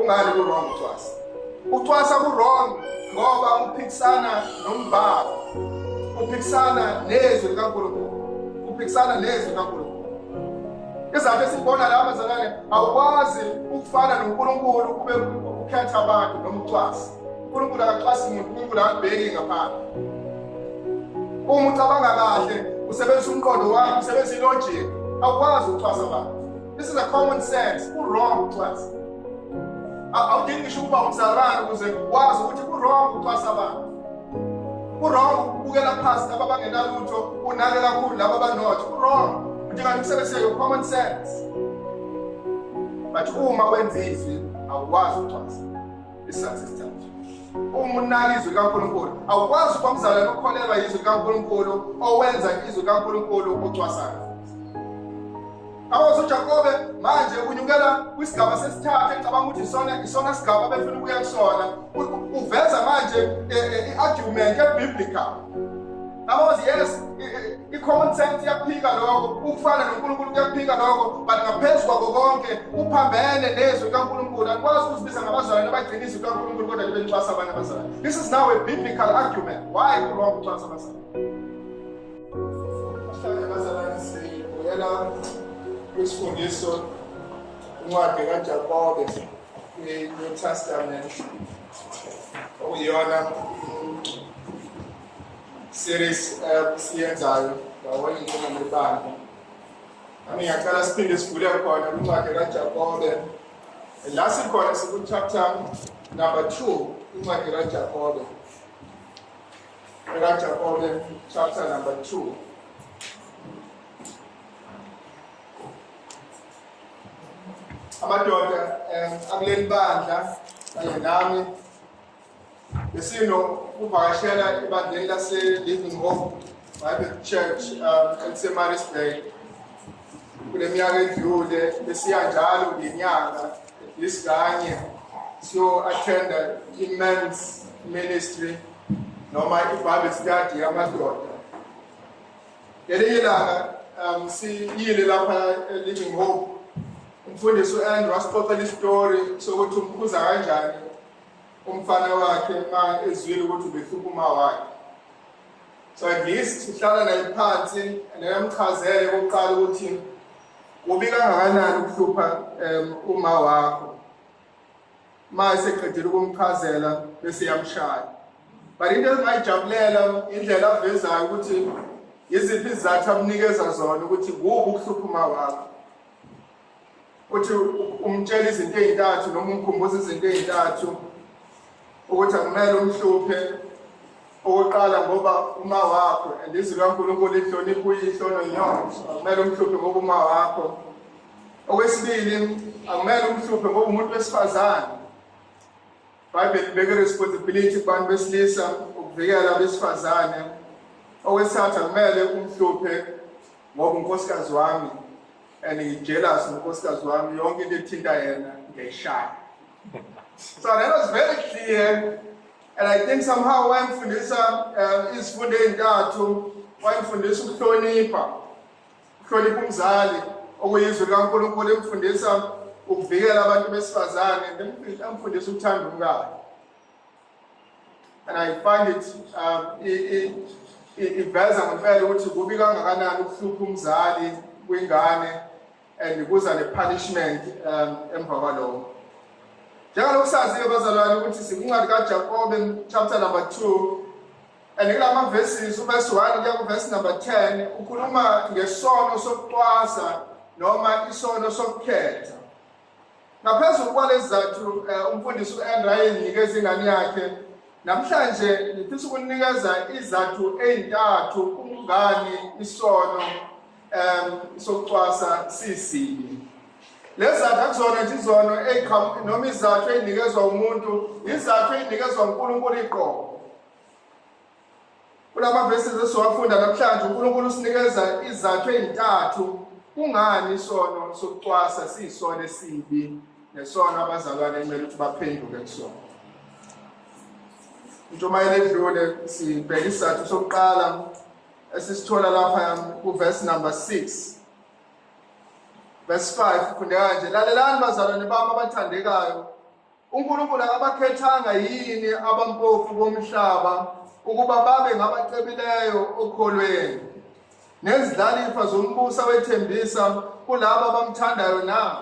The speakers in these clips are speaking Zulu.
Kungani ku-wrong ukucwasa? Ukucwasa ku-wrong ngoba uphikisana nombhalo, uphikisana nezwi likaNkulunkulu, uphikisana nezwi likaNkulunkulu. Izathu esibona la bazalwane, awukwazi ukufana noNkulunkulu ube ukhetha abantu noma ucwasa. uNkulunkulu akacwasi muntu, uNkulunkulu akabheki ngaphandle. Uma ucabanga kahle, usebenzisa umqondo wakho, usebenzisa ilogic, awukwazi ukucwasa abantu. This is a common sense. Ku-wrong ukucwasa. Awudingi ngisho ukuba umzalwane ukuze wazi ukuthi ku-wrong ukucwasa abantu. Ku-wrong ukubukela phansi laba abangenalutho, unake kakhulu laba abanotho. Ku-wrong. Udinga ukusebenzisa your common sense. But uma wenza izwi, awukwazi ukucwasa. Isizathu sesithathu. Uma unaka izwi likaNkulunkulu, awukwazi ukuba umzalwane okholelwa izwi likaNkulunkulu, owenza izwi likaNkulunkulu ocwasayo. Abazi uJakobe manje unyukela kwisigaba sesithathu engicabanga ukuthi isona isona sigaba abefuna ukuya kusona. Uveza manje e, e, i-argument ebiblical. Abazi yes i-common sense iyaphika lokho, ukufana noNkulunkulu kuyaphika lokho, but ngaphezu kwako konke uphambene nezwi likaNkulunkulu. Anikwazi ukuzibiza ngabazalwane abagcina izwi likaNkulunkulu kodwa libe nicwasa abanye abazalwane. This is now a biblical argument. Why ku-wrong ukucwasa abazalwane? Namhlanje bazalwane sibuyela kwisifundiso incwadi kaJakobe kwi-New Testament okuyiyona series esiyenzayo ndawonye njengamebandla. Nami ngiyacela siphinde sivule khona kwincwadi kaJakobe. La sikhona siku-chapter number 2 incwadi kaJakobe. EkaJakobe chapter number 2. Amadoda akuleli bandla kanye nami besino kuvakashela ebandleni lase-Living Hope Bible Church eliseMaritzburg kule minyaka edlule, besiya njalo ngenyanga at least kanye siyo-attenda i-men's ministry noma i-Bible study yamadoda. Ngelinye ilanga siyile lapha e-Living Hope, umfundisi u-Andrew wasixoxela isitori sokuthi umkhuza kanjani umfana wakhe ma ezwile ukuthi ubehlupha uma wakhe. So at least uhlala naye phansi and amchazele kokuqala ukuthi kubi kangakanani ukuhlupha uma wakho. Ma eseqedile ukumchazela bese yamshaya. But into engayijabulela indlela avezayo ukuthi yiziphi izizathu amnikeza zona ukuthi kubi ukuhlupha uma wakho. Uthi umtshela izinto ezintathu noma umkhumbuza izinto ezintathu ukuthi akumele umhluphe. Okokuqala ngoba uma wakho, and izwi likaNkulunkulu lihlonipha uyihlo nonyoko, akumele umhluphe ngoba uma wakho. Okwesibili, akumele umhluphe ngoba umuntu wesifazane. IBhayibheli libeka i-responsibility kubantu besilisa ukuvikela abesifazane. Okwesithathu, akumele umhluphe ngoba unkosikazi wami and ngi-jealous ngonkosikazi wami, yonke into ethinta yena ngiyayishaya. So that was very clear, and I think somehow wayemfundisa izifundo ezintathu. Wayemfundisa ukuhlonipha, ukuhlonipha umzali okuyizwi likaNkulunkulu, emfundisa ukuvikela abantu besifazane, emfundisa ukuthanda umkakhe. And I find it iveza ngempela ukuthi kubi kangakanani ukuhlupha umzali kwingane and kuza ne-punishment emva kwalokho. Njengalokhu sazi-ke bazalwane ukuthi sikwincwadi kaJakobe chapter number 2, and kulama verses uverse 1 kuya kuverse number 10 ukhuluma ngesono sokucwasa noma isono sokukhetha. Ngaphezulu kwalezi zathu umfundisi u-Andrew ayezinikeza ingane yakhe, namhlanje ngifisa ukunikeza izathu ezintathu kungani isono sokucwasa sisibi. Lezi zathu akuzona nje izono noma izathu ey'nikezwa umuntu, izathu ey'nikezwa uNkulunkulu iqobo. Kulama verses esiwafunda namhlanje uNkulunkulu usinikeza izathu ezintathu kungani isono sokucwasa siyisono esibi nesono abazalwane kumele ukuthi baphenduke kusona. Intshumayelo edlule sibheka isizathu sokuqala esisithola lapha kuverse number 6. Verse 5 ufundeka kanje: lalelani bazalwane bami abathandekayo. uNkulunkulu akabakhethanga yini abampofu bomhlaba ukuba babe ngabacebileyo okholweni nezidlalifa zombuso wethembisa kulabo abamthandayo na?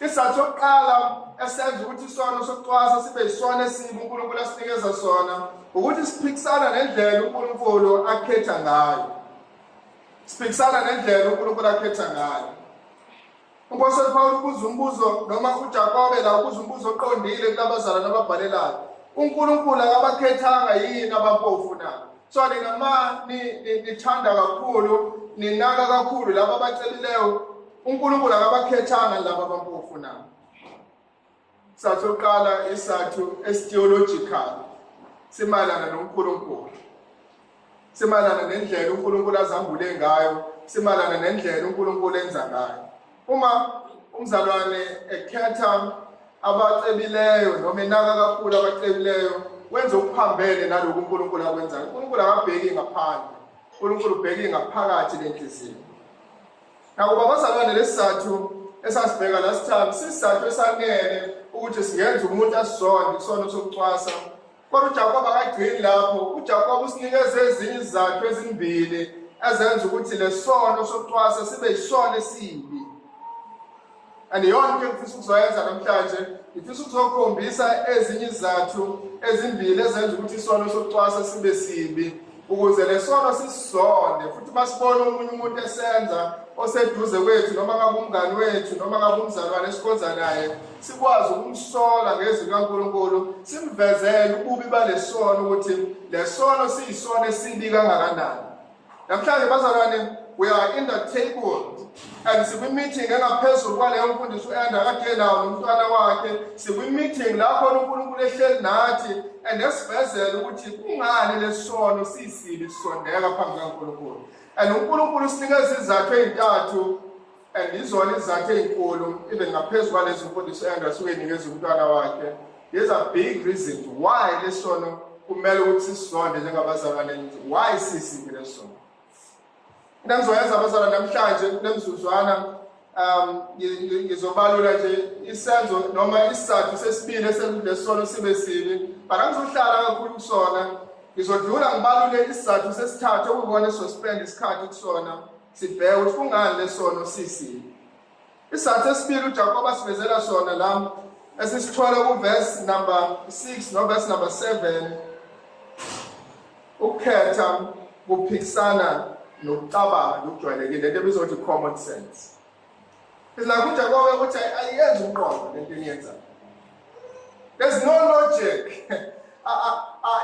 Isizathu sokuqala esenza ukuthi isono sokucwasa sibe isono esibi uNkulunkulu asinikeza sona ukuthi siphikisana nendlela uNkulunkulu akhetha ngayo. Siphikisana nendlela uNkulunkulu akhetha ngayo. Umpostoli Paul ubuza umbuzo noma uJakobe la ubuza umbuzo oqondile kulabazalwane ababhalelayo. uNkulunkulu akabakhethanga yini abampofu na? So nina ma nithanda kakhulu, ninaka kakhulu laba abacebileyo, uNkulunkulu akabakhethanga laba abampofu na? Sathu oqala isathu esitheological simayelana noNkulunkulu. Simayelana nendlela uNkulunkulu azambule ngayo, simayelana nendlela uNkulunkulu enza ngayo. Uma umzalwane ekhetha abacebileyo noma enaka kakhulu abacebileyo, wenza okuphambene nalokhu uNkulunkulu akwenzayo. uNkulunkulu akabheki ngaphandle, uNkulunkulu ubheki ngaphakathi lenhliziyo. Nakuba abazalwane lesizathu esasibheka last time sisizathu esanele ukuthi singenza umuntu asizonde isono sokucwasa, kodwa uJakobe akagcini lapho. UJakobe usinikeze ezinye izizathu ezimbili ezenza ukuthi lesono sokucwasa sibe isono esibi. And iyona into engifisa ukuzoyenza namhlanje, ngifisa ukuzokhombisa ezinye izizathu ezimbili ezenza ukuthi isono sokucwasa sibe sibi, ukuze lesono sisizonde futhi masibona omunye umuntu esenza oseduze kwethu, noma ngabe umngani wethu noma ngabe umzalwane esikhonza naye, sikwazi ukumsola ngezwi likaNkulunkulu, simvezele ububi balesono, ukuthi lesono siyisono esibi kangakanani. Namhlanje bazalwane, we are in the table and sikwi-meeting engaphezulu kwaleyo mfundisi u-Enda akade nawo nomntwana wakhe. Sikwi-meeting la khona uNkulunkulu ehleli nathi and esivezele ukuthi kungani lesono siyisibi sisondeka phambi kaNkulunkulu. And uNkulunkulu usinikeza izizathu ey'ntathu and izona izizathu ey'nkulu even ngaphezu kwalezi mfundisi u-Enda asuke enikeza umntwana wakhe. These are big reasons why lesono kumele ukuthi sisonde njengabazalwane, why sisibi lesono. Into engizoyenza abazalwane namhlanje kulemzuzwana, ngizobalula nje isenzo noma isizathu sesibili esenza lesono sibe sibi, but angizohlala kakhulu kusona. Ngizodlula ngibalule isizathu sesithathu okuyikona esizospend isikhathi kusona, sibheke ukuthi kungani lesono sisibi. Isizathu sesibili uJakobe asivezela sona la esisithola kuverse number 6 no verse number 7, ukukhetha kuphikisana nokucabanga okujwayelekile, lento ebizwa ukuthi common sense. It's like uJakobe ukuthi ayenzi umqondo lento eniyenzayo. There's no logic.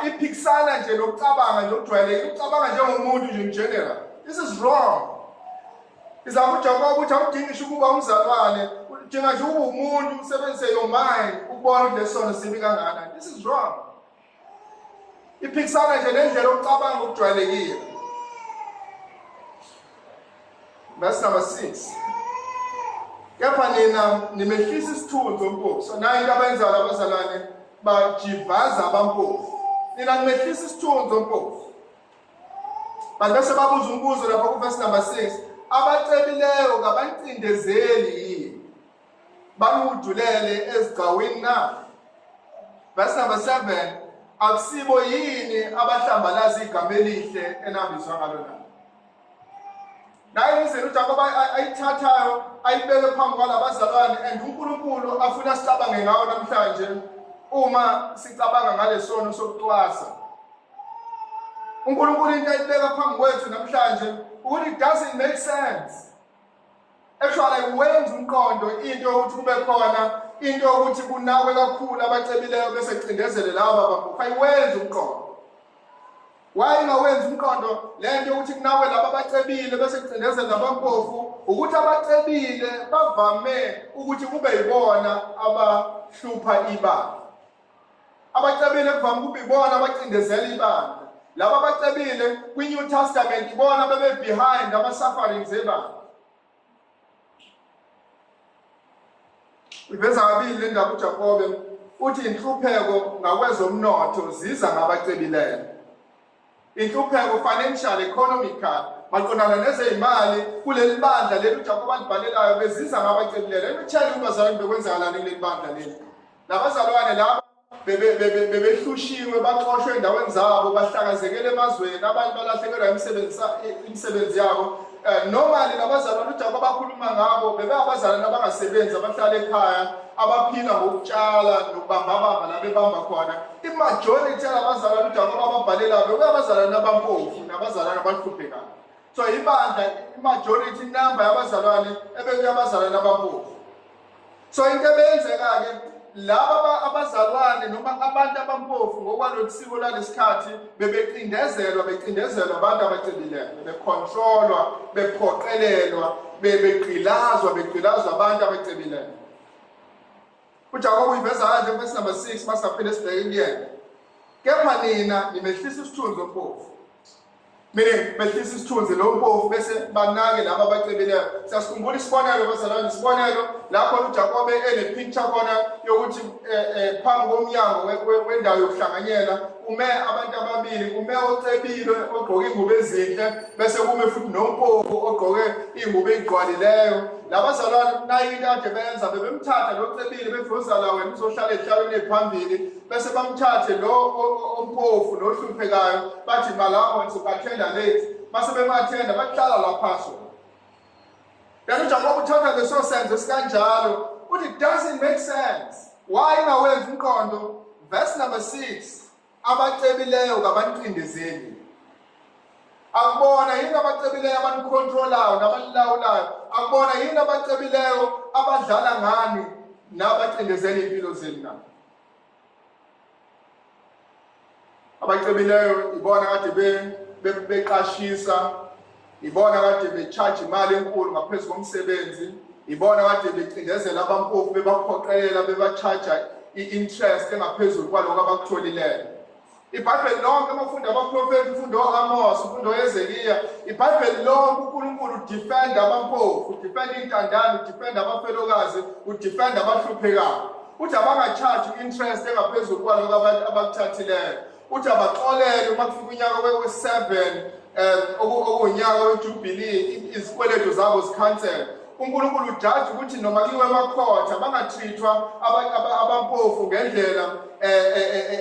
Iphikisana nje nokucabanga nje okujwayelekile, ukucabanga njengomuntu nje in general. This is wrong. Izama uJakobe ukuthi awudingi ngisho ukuba umzalwane, udinga nje ukuba umuntu, usebenzise your mind ukubona ukuthi lesono sibi kangakanani. This is wrong. Iphikisana nje nendlela yokucabanga okujwayelekile. Verse number 6. Kepha nina nimehlisa isithunzi ompofu. So nayo into abayenzayo abazalwane, bajivaza abampofu. Nina nimehlisa isithunzi ompofu. But bese babuza umbuzo lapha ku verse number 6, abacebileyo kabancindezeli yini? Banihudulele ezigcawini na? Verse number 7, akusibo yini abahlambalaza igama elihle enabizwa ngalo na? Nayo indlela uJakobe ayithathayo ayibeke phambi kwalabazalwane and uNkulunkulu afuna sicabange ngawo namhlanje uma sicabanga ngalesono sokucwasa. uNkulunkulu into ayibeka phambi kwethu namhlanje ukuthi it doesn't make sense. Actually wenza umqondo into yokuthi kube khona into yokuthi kunakwe kakhulu abacebileyo bese cindezele laba abampofu. Ayiwenzi umqondo. Why ingawenzi umqondo le nto yokuthi kunakwe laba abacebile bese kucindezele labampofu? Ukuthi abacebile bavame ukuthi kube yibona abahlupha ibandla. Abacebile kuvame ukuba ibona abacindezela ibandla. Laba abacebile kwi-New Testament ibona bebe behind ama-sufferings ebandla. Iveza kabili le ndaba uJakobe, uthi inhlupheko ngakwezomnotho ziza ngabacebileyo. Inhlupheko financial, economical, maqondana nezeyimali kuleli bandla leli uJakobe alibhalelayo beziza ngabacebileyo. Let me tell you bazalwane, bekwenzakalani kuleli bandla leli. Labazalwane laba bebehlushiwe, baxoshwe endaweni zabo, bahlakazekele emazweni, abanye balahlekelwa imisebenzi yabo. Normally labazalwane uJakobe abakhuluma ngabo bebeyabazalwane abangasebenzi, abahlala ekhaya, abaphila ngokutshala nokubambabamba la bebamba khona. I-majority yalabazalwane uJakobe ababhalelayo bekuyabazalwane abampofu nabazalwane abahluphekayo. So ibandla, i-majority number yabazalwane ebekuyabazalwane abampofu. So into ebeyenzeka-ke, laba abazalwane noma abantu abampofu ngokwalolu siko lalesikhathi bebecindezelwa, becindezelwa abantu abacebileyo, bebekhontrolwa, bephoqelelwa, begqilazwa, begqilazwa abantu abacebileyo. UJakobe uyiveza kanje verse number 6, masingaphinde sibheke kuyena: "Kepha nina nimehlisa isithunzi ompofu." Meaning behlisa isithunzi lo mpofu bese banake laba abacebileyo. Siyasikhumbula isibonelo, bazalwane, isibonelo la khona uJakobe ene-picture khona yokuthi phambi komnyango wendawo yokuhlanganyela kume abantu ababili, kume ocebile ogqoke ingubo ezinhle, bese kume futhi nompofu ogqoke ingubo eyigqwalileyo. Labazalwane nayo into ade benza, bebemthatha lo cebile bethi, "Wozala wena, uzohlala ezihlalweni eziphambili," bese bamthathe lo ompofu nohluphekayo bathi, "Malapho wena uzoku-attenda late." Base bema-attenda, bakuhlala la phansi. Then uJakobe uthatha leso senzo esikanjalo, uthi it doesn't make sense. Why ingawenzi umqondo? Verse number 6: "Abacebileyo kabanicindezeli? Akubona yini abacebileyo abanikhontrolayo nabanilawulayo? Akubona yini abacebileyo abadlala ngani nabacindezela iy'mpilo zenu na?" Abacebileyo ibona kade beqashisa, ibona kade be-charge imali enkulu ngaphezu komsebenzi, ibona kade becindezela abampofu, bebaphoqelela, beba-charge i-interest engaphezulu kwaloko abakutholileyo. IBhayibheli lonke, amafunda abaprofethi, ufunda o-Amos, ufunda oHezekiya, iBhayibheli lonke uNkulunkulu udefenda abampofu, udefenda iy'ntandane, udefenda abafelokazi, udefenda abahluphekayo. Uthi abanga-charge i-interest engaphezulu kwaloko abakuthathileyo. Uthi abaxolele uma kufika unyaka we-7, okuwunyaka wejubilee, izikweletu zabo zikhansele. UNkulunkulu ujaji ukuthi noma kuyiwe emakhotha bangathithwa abampofu ngendlela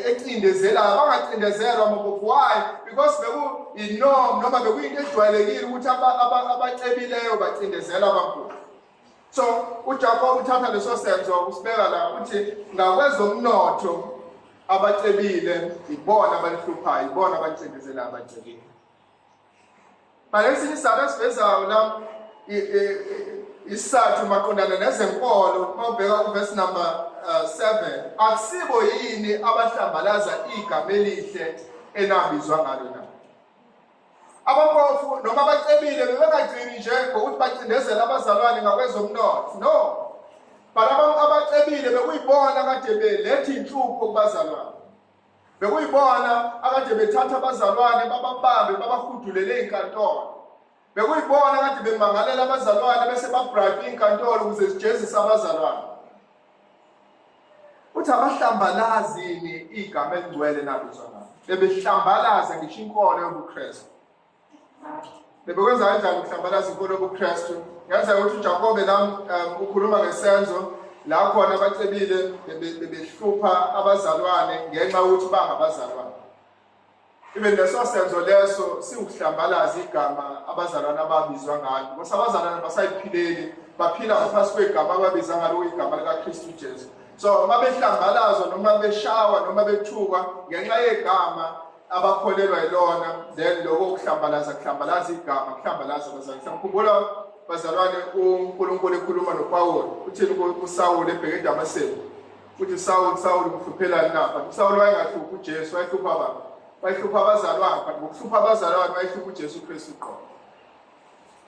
ecindezelayo, bangacindezelwa amampofu. Why? Because bekuyi-norm noma bekuyinto ejwayelekile ukuthi abacebileyo bacindezela abampofu. So uJakob uthatha leso senzo, usibeka la, uthi ngakwezomnotho abacebile ibona abalihluphayo, ibona abacindezela abacebile. Balesinye isizathu esivezayo la, isizathu maqondana nezenkolo, mawubheka uvesi number 7: "Akusibo yini abahlambalaza igama elihle enabizwa ngalo na?" Abampofu noma abacebile bebengagcini nje ngokuthi bacindezele abazalwane ngakwezomnotho, no, but abacebile bekuyibona kade beletha inhlupho kubazalwane, bekuyibona akade bethatha abazalwane bababambe, babahudulele ey'nkantolo, bekuyibona kade bemangalela abazalwane bese babribe iy'nkantolo ukuze zijezise abazalwane. Uthi abahlambalazini igama elingcwele nabizwa ngalo? Bebehlambalaza ngisho inkolo yobuKristu. Bebekwenza kanjani ukuhlambalaza inkolo yobuKristu? Ngenzeka ukuthi uJakobe la ukhuluma ngesenzo la khona abacebile bebehlupha abazalwane ngenxa yokuthi bangabazalwane. Even leso senzo leso siwukuhlambalaza igama abazalwane ababizwa ngalo, because abazalwane basayiphileli, baphila ngaphansi kwegama ababiza ngalo, igama likaKristu Jesu. So uma behlambalazwa noma beshawa noma bethukwa ngenxa yegama abakholelwa yilona, then lokho kuhlambalaza, kuhlambalaza igama, kuhlambalaza abazalwane. Siyamkhumbula, bazalwane, uNkulunkulu ekhuluma noPawulu, uthini kuSawuli ebheke eDamaseko? Uthi, "Sawuli, Sawuli, ngihluphelani na?" But uSawuli wayengahluphi uJesu, wayehlupha abantu, wayehlupha abazalwane, but ngokuhlupha abazalwane wayehlupha uJesu Kristu uqobo.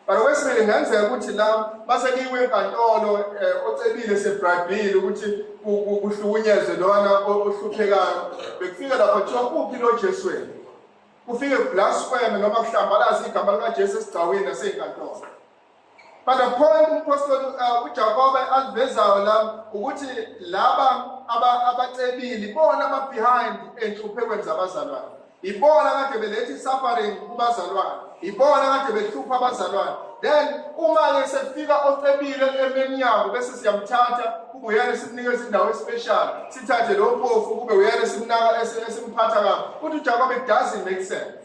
But okwesibili, kungenzeka ukuthi la base kuyiwe enkantolo, ocebile sebribile ukuthi kuhlukunyezwe lona ohluphekayo, bekufika lapho kuthiwa, "Uphi lo Jesu wena?" Kufike blasphemy noma kuhlambalaza igama likaJesu esigcawini nasey'nkantolo. But the point umpostoli uJakobe alivezayo la ukuthi laba abacebile ibona aba behind enhluphekweni zabazalwane. Ibona kade beletha i-suffering kubazalwane, ibona kade behlupha abazalwane. Then uma-ke sefika ocebile emnyango, bese siyamthatha kube uyena esimnikeza indawo especial, sithathe lo mpofu kube uyena esimnaka, esimphatha kabi. Uthi uJakobe, it doesn't make sense.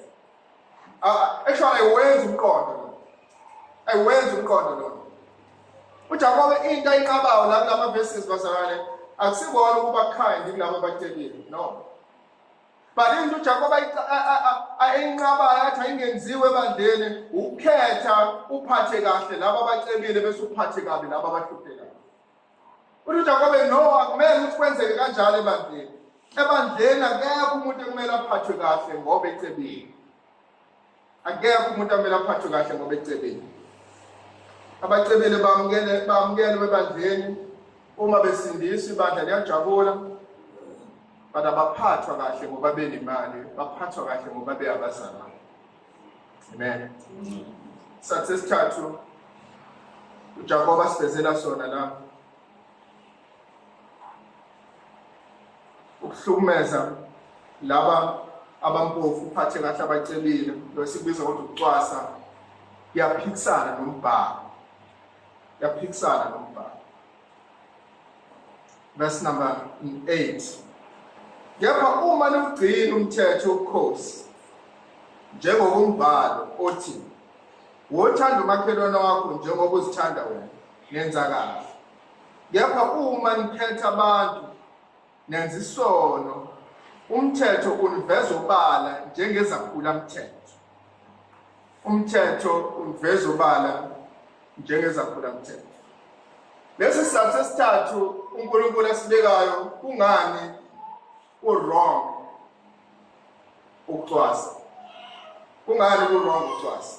Actually, ayiwenzi umqondo lo, ayiwenzi umqondo lo. UJakobe into ayinqabayo la kulama verses, bazalwane, akusibona ukuba kind kulabo abacebile, no, but into uJakobe ayinqabayo, athi ayingenziwe ebandleni, ukukhetha uphathe kahle laba abacebile bese uphathe kabi laba abahluphekayo. Uthi uJakobe, no, akumele ukuthi kwenzeke kanjalo ebandleni. Ebandleni akekho umuntu ekumele aphathwe kahle ngoba ecebile. Akekho umuntu amele aphathwe kahle ngoba ecebile. Abacebile bamukele, bamukelwe ebandleni. Uma besindiswa, ibandla liyajabula, but abaphathwa kahle ngoba benemali, baphathwa kahle ngoba beyabazalwane. Amen. Sathi sesithathu uJakobe asivezela sona la, ukuhlukumeza laba abampofu uphathe kahle abacebile, lo sikubiza ukuthi ukucwasa, kuyaphikisana nombhalo, kuyaphikisana nombhalo. Verse number 8: "Kepha uma niwugcina umthetho wobukhosi njengokumbhalo othi, 'Wothanda umakhelwane wakho njengoba uzithanda wena,' nenza kahle. Kepha uma nikhetha abantu, nenza isono, umthetho univeza obala njengezaphula mthetho." Umthetho univeza obala njengezaphula mthetho. Lesi sizathu sesithathu uNkulunkulu asibekayo kungani ku-wrong ukucwasa. Kungani ku-wrong ukucwasa?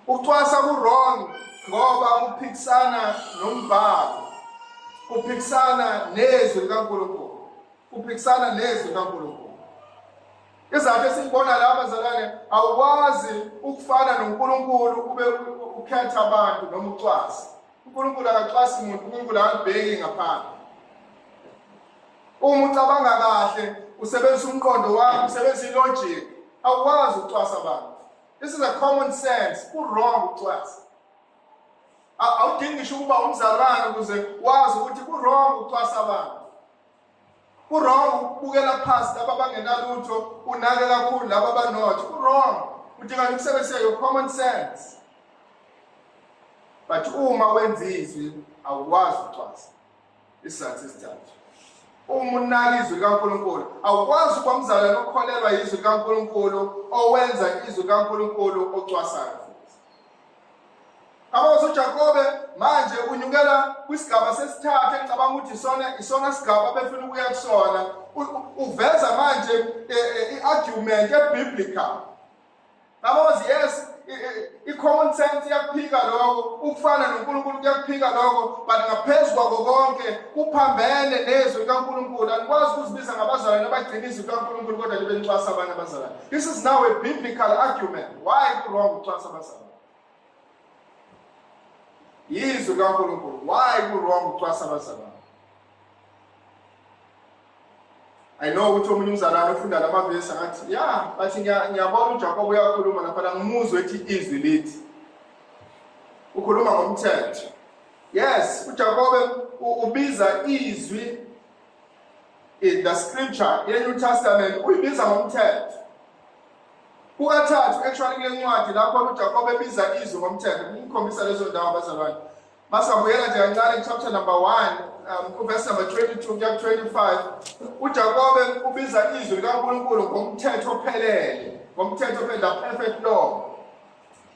Ukucwasa ku-wrong ngoba kuphikisana nombhalo, kuphikisana nezwi likaNkulunkulu, kuphikisana nezwi likaNkulunkulu. Izathu esiyibona la, bazalwane, awukwazi ukufana noNkulunkulu ube ukhetha abantu noma ucwasa. uNkulunkulu akacwasi muntu, uNkulunkulu akabheki ngaphandle. Uma ucabanga kahle, usebenzisa umqondo wakho, usebenzisa ilogic, awukwazi ukucwasa abantu. This is a common sense. Ku-wrong ukucwasa. Awudingi ngisho ukuba umzalwane ukuze wazi ukuthi ku-wrong ukucwasa abantu. Ku-wrong ukubukela phansi laba abangenalutho, unake kakhulu laba abanotho. Ku-wrong. Udinga nje ukusebenzisa your common sense. But uma wenza izwi, awukwazi ukucwasa. Isizathu sesithathu, uma unaka izwi likaNkulunkulu, awukwazi ukuba umzalwane okholelwa izwi likaNkulunkulu, owenza izwi likaNkulunkulu, ocwasayo futhi. Abazi uJakobe manje unyukela kwisigaba sesithathu, engicabanga ukuthi isona sigaba abefuna ukuya kusona. Uveza manje i-argument ebiblical. Abazi, yes, i-common sense iyakuphika lokho, ukufana noNkulunkulu kuyakuphika lokho, but ngaphezu kwako konke kuphambene nezwi likaNkulunkulu. Anikwazi ukuzibiza ngabazalwane abagcina izwi likaNkulunkulu kodwa libe nicwasa abanye abazalwane. This is now a biblical argument why ku-wrong ukucwasa abazalwane. Yizwi likaNkulunkulu. Why ku-wrong ukucwasa abazalwane? I know ukuthi omunye umzalwane ofunda lamavesi angathi, ya, bathi ngiyabona uJakobe uyakhuluma lapha la, ngimuzwe ethi izwi lithi, ukhuluma ngomthetho. Yes, uJakobe ubiza izwi in the scripture ye-New Testament, uyibiza ngomthetho kukathathu actually kule ncwadi, lapho uJakobe ebiza izwi ngomthetho. Ngikhombisa lezo ndawo, abazalwane. Masabuyela nje kancane chapter number 1, verse number 22 kuya ku 25, uJakobe ubiza izwi likaNkulunkulu ngomthetho ophelele, ngomthetho ophelele, the perfect law.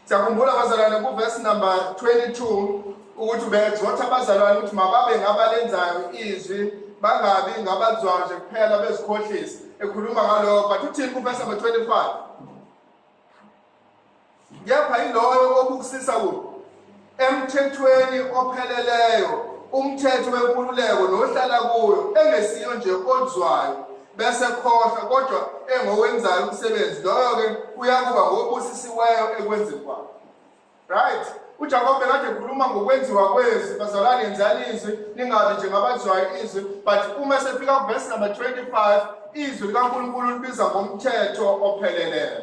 Siyakhumbula, bazalwane, ku verse number 22 ukuthi ubexhorta abazalwane ukuthi mababe ngabalenzayo izwi, bangabi ngabazwayo nje kuphela bezikhohlisa, ekhuluma ngalokho. But uthini ku verse number 25? "Kepha yiloyo obukusisa kuphi? Emthethweni opheleleyo, umthetho wenkululeko, nohlala kuyo, engesiyo nje ozwayo bese khohlwa, kodwa engowenzayo umsebenzi, loyo-ke uyakuba ngobusisiweyo ekwenzeni kwakhe." Right, UJakobe kade ekhuluma ngokwenziwa kwezwi, bazalwane yenzani izwi, ningabi njengabazwayo izwi, but uma sefika kuverse number 25, izwi likaNkulunkulu libiza ngomthetho opheleleyo.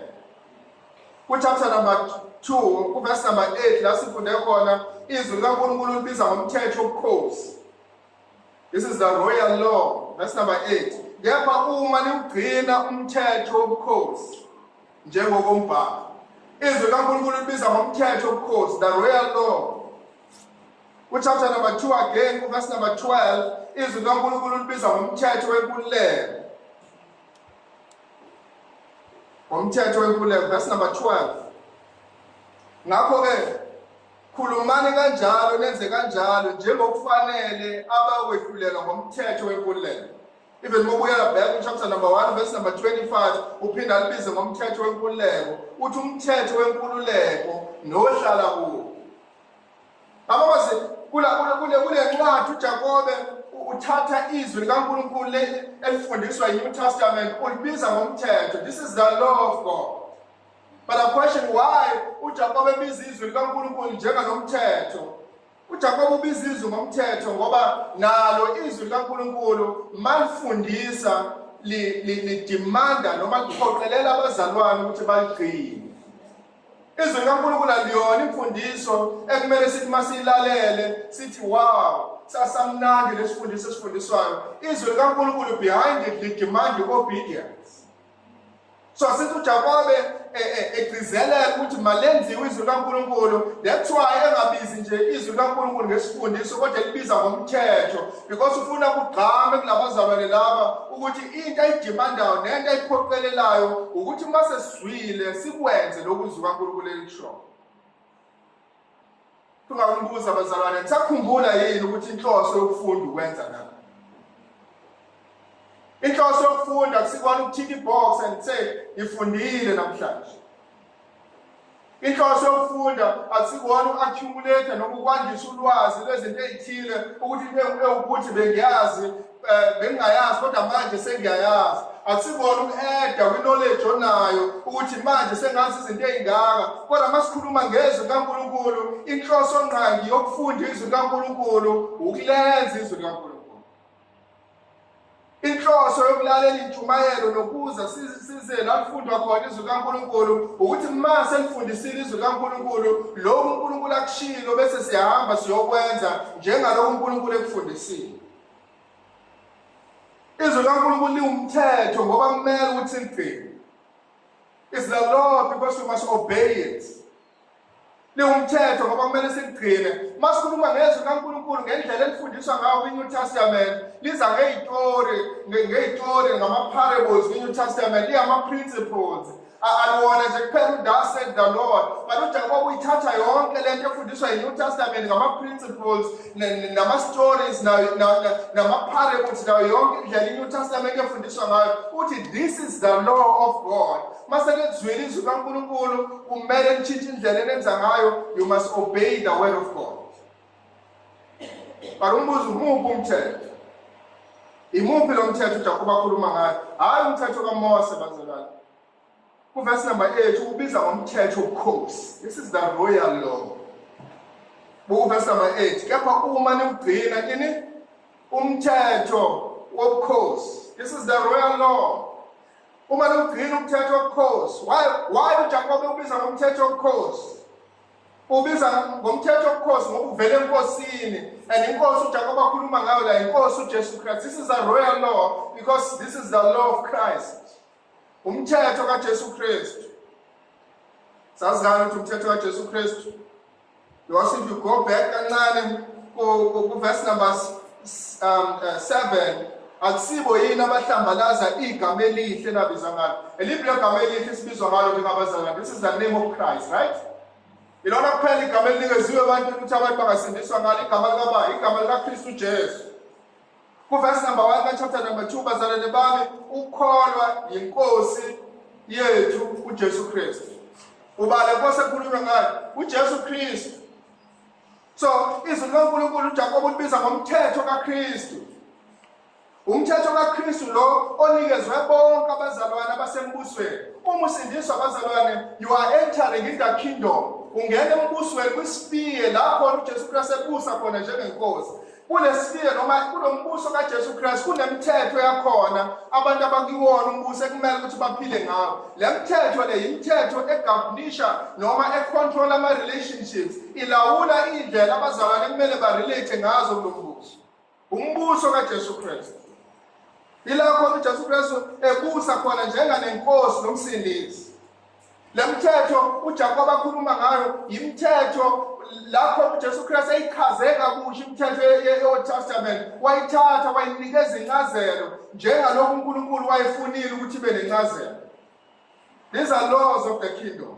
Ku-chapter number 2, kuverse number 8 la sifunde khona, izwi likaNkulunkulu libiza ngomthetho wobukhosi. This is the royal law, verse number 8. Kepha uma niwugcina umthetho wobukhosi njengokombhalo. Izwi likaNkulunkulu libiza ngomthetho wobukhosi, the royal law. Ku-chapter number 2 again, ku-verse number 12, izwi likaNkulunkulu libiza ngomthetho wenkululeko. Ngomthetho wenkululeko, verse number 12. Ngakho-ke khulumani kanjalo nenze kanjalo njengokufanele abawehlulelwa ngomthetho wenkululeko. Even mobuyela back ku chapter number 1 verse number 25 uphinda alibize ngomthetho wenkululeko, uthi umthetho wenkululeko nohlala kuwo. Ababazi kula kule kule ncwadi uJakobe uthatha izwi likaNkulunkulu elifundiswa yiNew Testament ulibiza ngomthetho. This is the law of God. But the question why uJakobe ebiza izwi likaNkulunkulu njenganomthetho? UJakobe ubiza izwi ngomthetho ngoba nalo izwi likaNkulunkulu malifundisa lidemanda noma liphoqelela abazalwane ukuthi baligcine. Izwi likaNkulunkulu aliyona imfundiso ekumele sithi masiyilalele sithi wow, sasamnandi lesifundiso esifundiswayo. Izwi likaNkulunkulu behind it lidemand obedience. So sithi uJakobe egcizelela ukuthi malenziwe izwi likaNkulunkulu, that's why engabizi nje izwi likaNkulunkulu ngesifundiso kodwa elibiza ngomthetho, because ufuna kugqame kulabazalwane laba ukuthi into ayidemandayo nento ayiphoqelelayo ukuthi uma sesizwile sikwenze lokhu izwi likaNkulunkulu elikushoyo. Tungakumbuza bazalwane, nisakhumbula yini ukuthi inhloso yokufunda ukwenza na? Inhloso yokufunda kusikwana ukuthika ibox and say ngifundile namhlanje. Inhloso yokufunda akusikona uku-accumulate noma ukwandisa ulwazi lwezinto ey'thile ukuthi into ewukuthi bengiyazi bengingayazi kodwa manje sengiyayazi. Akusikona uku-eda kwi-knowledge onayo ukuthi manje sengazi izinto ey'ngaka, kodwa uma sikhuluma ngezwi likaNkulunkulu, inhloso ngqangi yokufunda izwi likaNkulunkulu ukulenza izwi likaNkulunkulu. Inhloso yokulalela intshumayelo nokuza size la kufundwa khona izwi likaNkulunkulu ukuthi uma selifundisile izwi likaNkulunkulu, lokhu uNkulunkulu akushilo bese siyahamba siyokwenza njengalokhu uNkulunkulu ekufundisile. Izwi likaNkulunkulu liwumthetho ngoba kumele ukuthi siligcine. It's the law because we must obey it. Liwumthetho ngoba kumele siligcine. Uma sikhuluma ngezwi likaNkulunkulu ngendlela elifundiswa ngayo kwi-New Testament, liza ngey'tori, ngey'tori, ngama-parables kwi-New Testament, liyama-principles. Aliwona nje kuphela u-thus said the Lord, but uJakobe uyithatha yonke lento efundiswa yi-New Testament ngama-principles nama-stories nama-parables nayo yonke indlela i-New Testament efundiswa ngayo. Uthi this is the law of God. Mase nizwile izwi likaNkulunkulu, kumele nitshintshe indlela enenza ngayo. You must obey the word of God. But umbuzo, umuphi umthetho? Imuphi lo mthetho uJakobe akhuluma ngayo? Hhayi umthetho kaMose bazalwane. Kuverse number 8 ubiza ngomthetho wobukhosi. This is the royal law. Kuverse number 8, kepha uma niwugcina ini umthetho wobukhosi. This is the royal law. Uma niwugcina umthetho wobukhosi. Why uJakobe ubiza ngomthetho wobukhosi? Ubiza ngomthetho wobukhosi ngoba uvela enkosini, and inkosi uJakobe akhuluma ngayo la inkosi uJesu Christ. This is a royal law because this is the law of Christ. Umthetho kaJesu Kristu. Sazi ngani ukuthi umthetho kaJesu Kristu? Because if you go back kancane ku verse number 7, akusibo yini abahlambalaza igama elihle nabizwa ngalo? Eliphi legama elihle esibizwa ngalo njengabazalwane? This is the name of Christ, right? Ilona kuphela igama elinikeziwe ebantwini ukuthi abantu bangasindiswa ngalo, igama likabani? Igama likaKristu Jesu. Kuverse number 1 ka-chapter number 2, bazalwane bami, ukukholwa yinkosi yethu uJesu Kristu. Uba le nkosi ekhulunywa ngayo uJesu Kristu. So izwi likaNkulunkulu uJakobe ulibiza ngomthetho kaKristu. Umthetho kaKristu lo onikezwe bonke abazalwane abasembusweni. Uma usindiswa abazalwane, you are entering in the kingdom. Ungena embusweni kwisifiye la khona uJesu Kristu ebusa khona njengenkosi. Kulesifiye noma kulombuso kaJesu Kristu kunemithetho yakhona abantu abakiwona umbuso ekumele ukuthi baphile ngawo. Le mithetho le yimithetho egovernisha noma econtrol ama relationships, ilawula indlela abazalwane kumele barelate ngazo kulombuso. Umbuso kaJesu Kristu. Ila khona uJesu Kristu ebusa khona njenganenkosi nomsindisi. Le mthetho uJakobe akhuluma ngayo yimithetho lapho uJesu Kristu eyichaze kabusha imithetho ye-Old Testament, wayithatha wayinikeza incazelo njengalokhu uNkulunkulu wayefunile ukuthi ibe nencazelo. These are laws of the kingdom.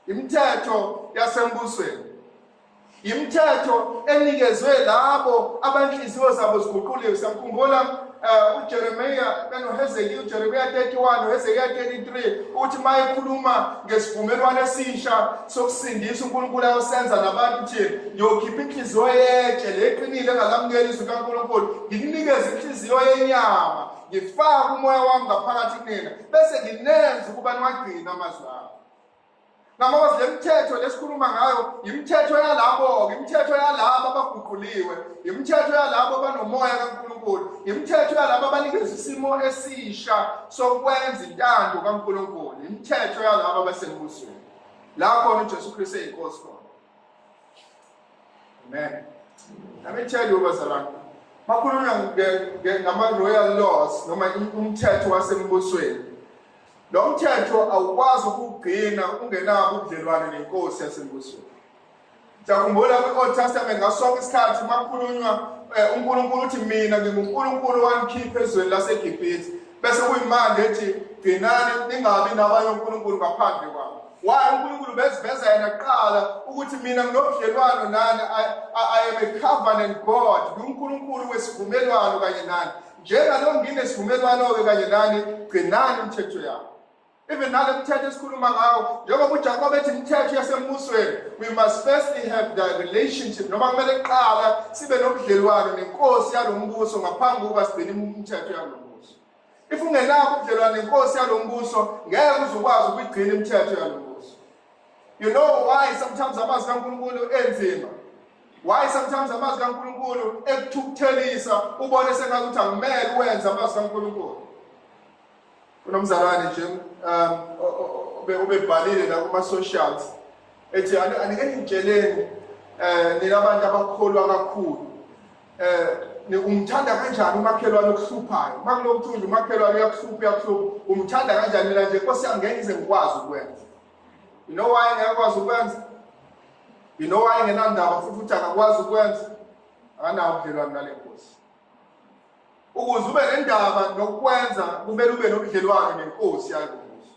Imithetho yasembusweni. Imithetho enikezwe labo abanhliziyo zabo ziguquliwe. Siyamkhumbula uJeremiya benoHezekiya, uJeremiya 31 noHezekiya 33 uthi mayekhuluma ngesivumelwano esisha sokusindisa uNkulunkulu ayosenza nabantu uthi ngiyokhipha inhliziyo yetshe leqinile engalamukeli izwi kaNkulunkulu ngikunikeze inhliziyo yenyama ngifake umoya wami ngaphakathi kunina bese nginenza ukuba niwagcine amazwi ami. Ngamazwi le mithetho lesikhuluma ngayo imithetho yalabo-ke, imithetho yalabo abaguquliwe, imithetho yalabo abanomoya kaNkulunkulu, imithetho yalabo abanikezwe isimo esisha sokwenza intando kaNkulunkulu, imithetho yalabo abasembusweni. La khona uJesu Kristu eyinkosi khona. Amen. Let me tell you bazalwane, makhulunywa ngama-royal laws noma umthetho wasembusweni. Lo mthetho awukwazi ukuwugcina ungenabo ubudlelwane nenkosi yasembusweni. Siyakhumbula kwi-Old Testament ngaso sonke isikhathi uma kukhulunywa uNkulunkulu uthi mina nginguNkulunkulu wanikhipha ezweni laseGibhithe, bese kuyimanje ethi gcinani ningabi nabanye onkulunkulu ngaphandle kwami. Why uNkulunkulu beziveza yena kuqala ukuthi mina nginobudlelwano nani, I am a covenant God, nginguNkulunkulu wesivumelwano kanye nani. Njengalo nginesivumelwano-ke kanye nani, gcinani imithetho yami. Even nale mthetho esikhuluma ngawo, njengoba uJakobe ethi imithetho yasembusweni, we must firstly have the relationship, noma kumele kuqala sibe nobudlelwano nenkosi yalo mbuso ngaphambi kokuba sigcine imithetho yalo mbuso. If ungenakho ubudlelwano nenkosi yalo mbuso, ngeke uze ukwazi ukuyigcina imithetho yalo mbuso. You know why sometimes amazwi kaNkulunkulu enzima? Why sometimes amazwi kaNkulunkulu ekuthukuthelisa ubone sengathi ukuthi akumele uwenze amazwi kaNkulunkulu? Kunomzalwane nje ubebhalile la kuma socials ethi anike ningitsheleni nina abantu abakholwa kakhulu umthanda kanjani umakhelwane okuhluphayo? Makulokhu kuthiwa nje umakhelwane uyakuhlupha uyakuhlupha, umthanda kanjani? Mina nje Nkosi yami ngeke ngize ngikwazi ukwenza. You know why ngeke ukwenza? You know why ngenandaba futhi ukuthi akakwazi ukwenza? Akanawo ubudlelwane nale nkosi. Ukuze ube nendaba nokwenza kumele ube nobudlelwano nenkosi yalo mbuso.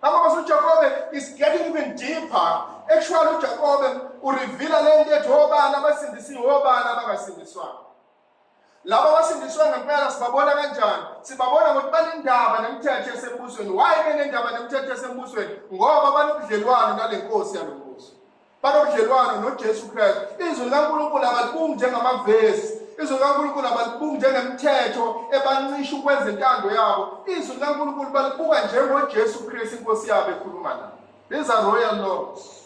Ngakho mase uJakobe is getting even deeper. Actually uJakobe ureveala le nto ethi obani abasindisiwe, obani abangasindiswanga. Laba abasindiswe ngempela sibabona kanjani? Sibabona ngokuthi banendaba nemithetho yasembusweni. Why benendaba nemithetho yasembusweni? Ngoba banobudlelwano nale nkosi yalo mbuso. Banobudlelwano noJesu Kristu. Izwi likaNkulunkulu abalibungi njengamavesi. Izwi likaNkulunkulu abalibungi njengemithetho ebancisha ukwenza intando yabo. Izwi likaNkulunkulu balibuka njengoJesu Kristu inkosi yabo ekhuluma nabo. These are royal laws.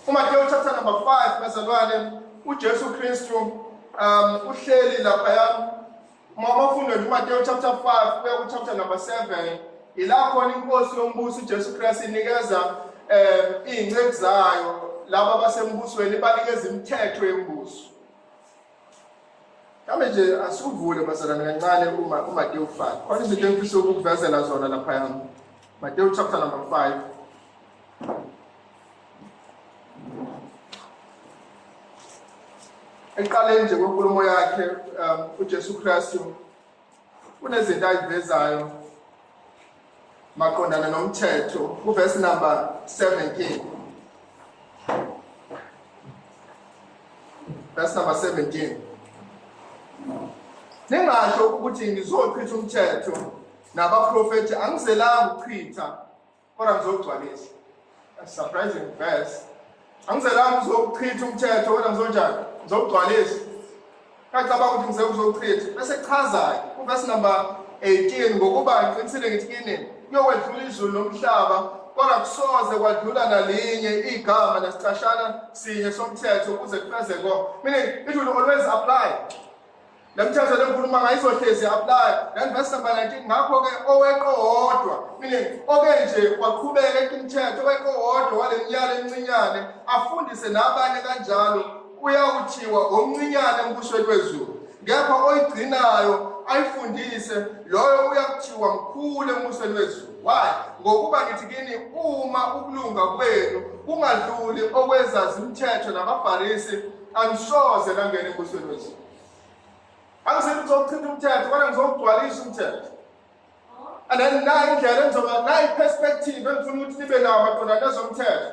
UMateyu chapter number 5 bazalwane, uJesu Kristu uhleli laphaya. Uma ufunda nje uMateyu chapter 5 kuya ku chapter number 7, ila khona inkosi yombuso uJesu Kristu inikeza iy'nceku zayo laba abasembusweni, banikeza imithetho yombuso. Kambe nje asivule bazalwane kancane uma uMateyu 5. Khona izinto engifisa ukukuvezela zona laphaya. Mateyu chapter number 5. Ekuqaleni nje kwenkulumo yakhe uJesu Kristu kunezinto ayivezayo maqondana nomthetho kuverse number 17. Verse number 17. Ningasho ukuthi ngizochitha umthetho nabaprofethi, angizelanga ukuchitha kodwa ngizogcwalisa. A surprising verse. Angizelanga uzochitha umthetho kodwa ngizonjani? Ngizogcwalisa. Ngacabanga ukuthi ngize uzochitha. Bese kuchaza-ke kuverse number 18, ngokuba ngiqinisile ngithi kini kuyokwedlula izulu nomhlaba Kodwa kusoze kwadlula nalinye igama nesicashana sinye somthetho ukuze kufeze konke. Meaning it will always apply. Le mthetho lengikhuluma ngayo izohlezi apply. Then verse number 19, ngakho-ke oweqo wodwa, meaning oke nje waqhubeka eqa umthetho, oweqo wodwa wale minyalo emincinyane afundise nabanye kanjalo, kuyawuthiwa omncinyane embusweni wezulu. Kepha oyigcinayo ayifundise, loyo uyakuthiwa mkhulu embusweni wezulu. Why? Ngokuba ngithi kini, uma ukulunga kwenu kungadluli okwezazimthetho nabaFarisi, anisoze nangena embusweni wezulu. Angisithi ngizochitha umthetho, kodwa ngizowugcwalisa umthetho. And then nayi indlela engizoba nayi perspective engifuna ukuthi nibe nayo maqondana nezomthetho.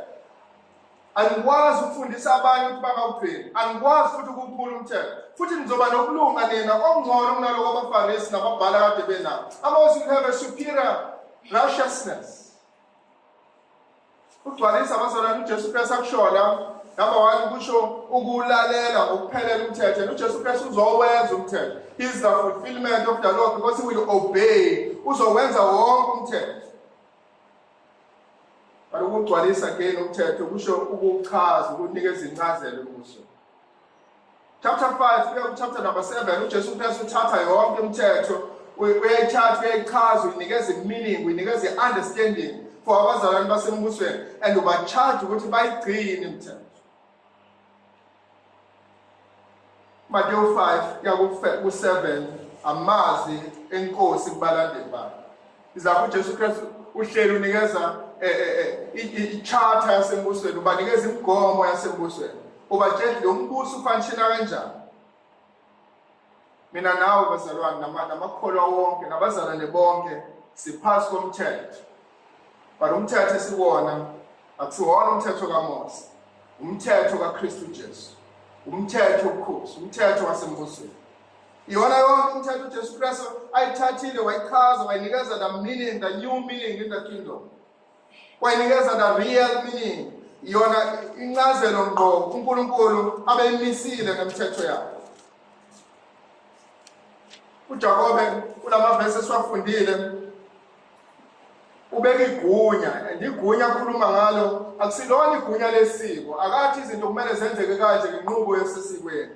Angikwazi ukufundisa abanye ukuthi bangawugcini, angikwazi futhi ukuwuphula umthetho, futhi nizoba nokulunga nina okungcono kunaloko abaFarisi nababhala kade benako. Amos, you have a superior righteousness. Ugcwalisa, abazalwane, uJesu Kristu akusho la. Number 1, kusho ukulalela ngokuphelele umthetho. And uJesu Kristu uzowenza umthetho. He is the fulfillment of the law because he will obey. Uzowenza wonke umthetho. But ukugcwalisa again umthetho kusho ukuchaza, ukunikeza incazelo kuso. Chapter 5 kuya ku-chapter number 7, uJesu Kristu uthatha yonke imithetho, uyayithatha, uyayichaza, uyinikeza i-meaning, uyinikeza i-understanding for abazalwane basembusweni, and uba-charge ukuthi bayigcine imithetho. Mateyu 5 kuya ku-7, amazwi enkosi kubalandeli bakhe. Izakho uJesu Kristu uhleli unikeza i-charter yasembusweni, ubanikeza imigomo yasembusweni, ubatshela lo mbuso ufanishina kanjani. Mina nawe bazalwane, namakholwa wonke, nabazalwane bonke, siphasi komthetho. But umthetho esiwona akusiwona umthetho kaMose, umthetho kaKristu Jesu, umthetho wobukhosi, umthetho wasembusweni. Iyona yonke umthetho uJesu Kristu ayithathile, wayichaza, wayinikeza the meaning, the new meaning in the kingdom. Wayinikeza the real meaning, iyona incazelo ngqo uNkulunkulu abeyimisile ngemithetho yakhe. UJakobe kulamavesi esiwafundile ubeka igunya, and igunya akhuluma ngalo akusilona igunya lesiko. Akathi izinto kumele zenzeke kanje ngenqubo yasesikweni,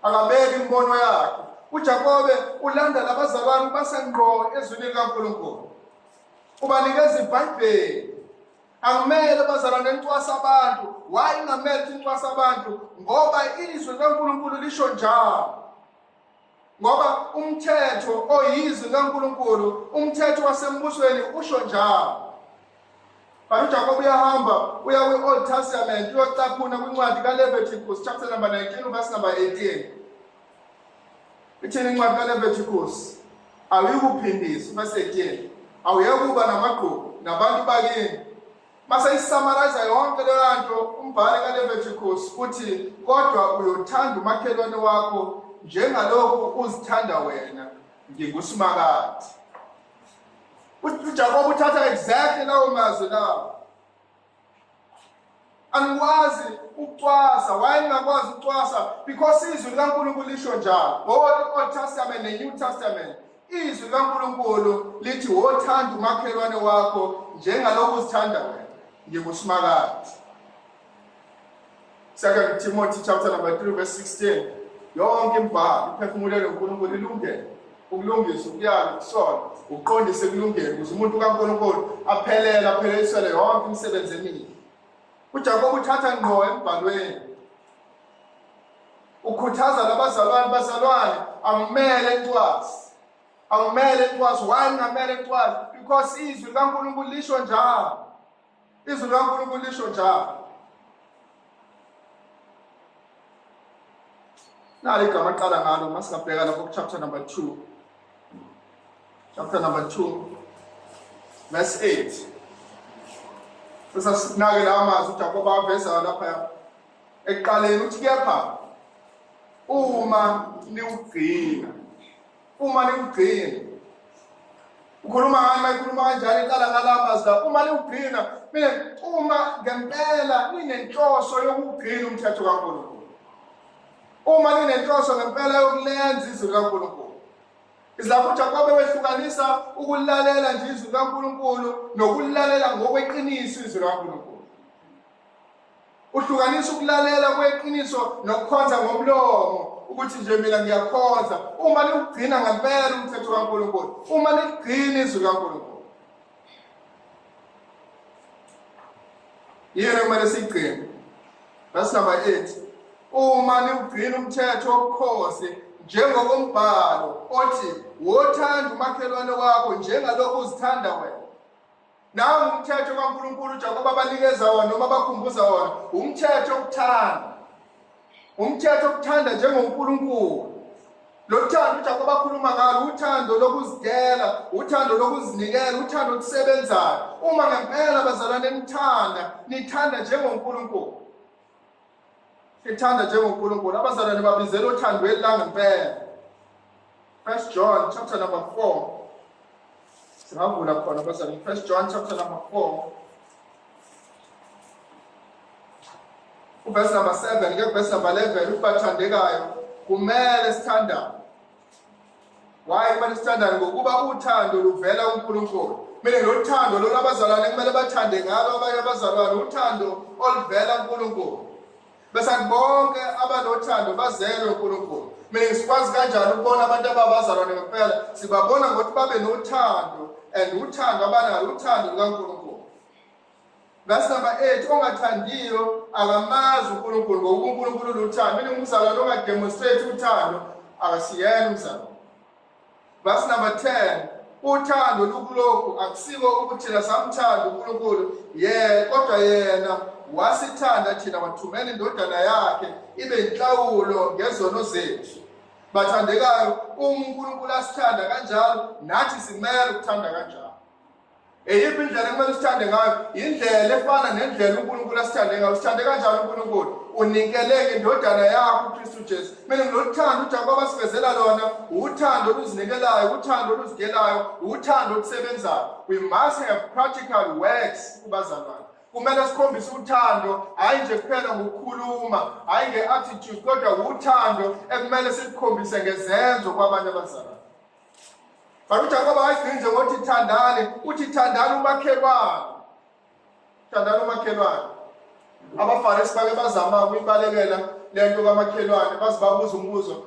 akabeki imibono yakhe. UJakobe ulanda labazalwane base ngqo ezwini likaNkulunkulu, ubanikeza iBhayibheli. Akumele bazalwane nicwasa abantu. Why ingamele ukuthi nicwasa abantu? Ngoba izwi likaNkulunkulu lisho njalo. Ngoba umthetho oyizwi likaNkulunkulu, umthetho wasembusweni usho njalo. But uJakobe uyahamba uya kwi-Old Testament, uyocaphuna kwincwadi kaLeviticus chapter number 19 verse number 18. Ithini incwadi kaLeviticus? Awuyikuphindisa, verse 18. Awuyekuba namagqubu nabantu bakini. Mase isummarize yonke leyo nto umbhali kaLeviticus uthi, kodwa uyothanda umakhelwane wakho njengalokhu uzithanda wena, nginguSimakade. UJakobe uthatha exactly lawo mazwi lawo. Angikwazi ukucwasa. Why ngingakwazi ukucwasa? Because izwi likaNkulunkulu lisho njalo. Both Old Testament ne-New Testament, izwi likaNkulunkulu lithi wothanda umakhelwane wakho njengalokhu uzithanda wena, nginguSimakade. Second Timothy chapter number 3 verse 16, yonke imibhalo iphefumulelwe uNkulunkulu, ilungele ukulungisa, ukuyala, ukusola, ukuqondisa ekulungeni, ukuze umuntu kaNkulunkulu aphelele, apheleliselwe yonke imisebenzi emihle. UJakobe uthatha ngqo embhalweni, ukhuthaza labazalwane, bazalwane akumele nicwase, akumele nicwase. Why ningamele nicwase? Because izwi likaNkulunkulu lisho njalo. Izwi likaNkulunkulu lisho njalo. Nali igama aqala ngalo, masingabheka lapho ku-chapter number 2. Chapter number 2 verse 8. Sesasinake la mazwi uJakobe awavezayo lapha ekuqaleni, uthi kepha uma niwugcina, uma niwugcina. Ukhuluma ngani mayikhuluma kanjalo? Iqala ngala mazwi la, uma niwugcina. Mina uma ngempela ninenhloso yokugcina umthetho kaNkulunkulu, uma ninenhloso ngempela yokulenza izwi likaNkulunkulu. Izapho uJakobe wehlukanisa ukulalela nje izwi likaNkulunkulu nokulalela ngokweqiniso izwi likaNkulunkulu. Uhlukanisa ukulalela kweqiniso nokukhonza ngomlomo ukuthi nje mina ngiyakhonza uma niwugcina ngempela umthetho kaNkulunkulu, uma niligcina izwi likaNkulunkulu. Yini kumele siyigcine? Verse number 8. Uma niwugcina umthetho wobukhosi njengokombhalo othi wothanda umakhelwane wakho njengalokhu uzithanda wena. Nawu umthetho kaNkulunkulu uJakobe abanikeza wona noma abakhumbuza wona, umthetho wokuthanda. Umthetho wokuthanda njengoNkulunkulu. Lo thando uJakobe akhuluma ngalo uthando lokuzidela, uthando lokuzinikela, uthando olusebenzayo. Uma ngempela bazalwane nithanda, nithanda njengoNkulunkulu. Nithanda njengoNkulunkulu. Abazalwane babizela othandweni langempela. First John chapter number 4. Singavula khona bazalwane. First John chapter number 4. Uverse number 7 ke verse number 11 ubathandekayo kumele sithandane. Why kumele sithandane? Ngokuba uthando luvela kuNkulunkulu. Mina lothando lolu abazalwane kumele bathande ngalo abanye abazalwane uthando oluvela kuNkulunkulu. Bese bonke abanothando bazelwe uNkulunkulu. Mina sikwazi kanjani ukubona abantu ababazalwane ngempela? Sibabona ngokuthi babe nothando and uthando abanalo uthando lukaNkulunkulu. Verse number 8 ongathandiyo akamazi uNkulunkulu ngokuba uNkulunkulu uluthando. Mina umzalwane ongademonstrate uthando akasiyena umzalwane. Verse number 10 uthando lukulokhu akusiko ukuthi thina samthanda uNkulunkulu ye kodwa yena wasithanda thina wathumela indodana yakhe ibe inhlawulo ngezono zethu. Bathandekayo uma uNkulunkulu asithanda kanjalo nathi simele ukuthanda kanjalo. Eyiphi indlela ekumele usithande ngayo? Indlela efana nendlela uNkulunkulu asithande ngayo. Usithande kanjani uNkulunkulu? Unikeleke indodana yakho uKristu Jesu. Mina ngiloluthando uJakobe asivezela lona, uthando oluzinikelayo, uthando oluzigelayo, uthando olusebenzayo. We must have practical works kubazalwane. Kumele sikhombise uthando, hhayi nje kuphela ngokukhuluma, hhayi nge-attitude, kodwa uthando ekumele sikukhombise ngezenzo kwabanye abazalwane. But uJakobe akagcini nje ngokuthi thandani, uthi thandani umakhelwane. Thandani umakhelwane. AbaFarisi bake bazama ukuyibalekela le nto kamakhelwane, baze babuza umbuzo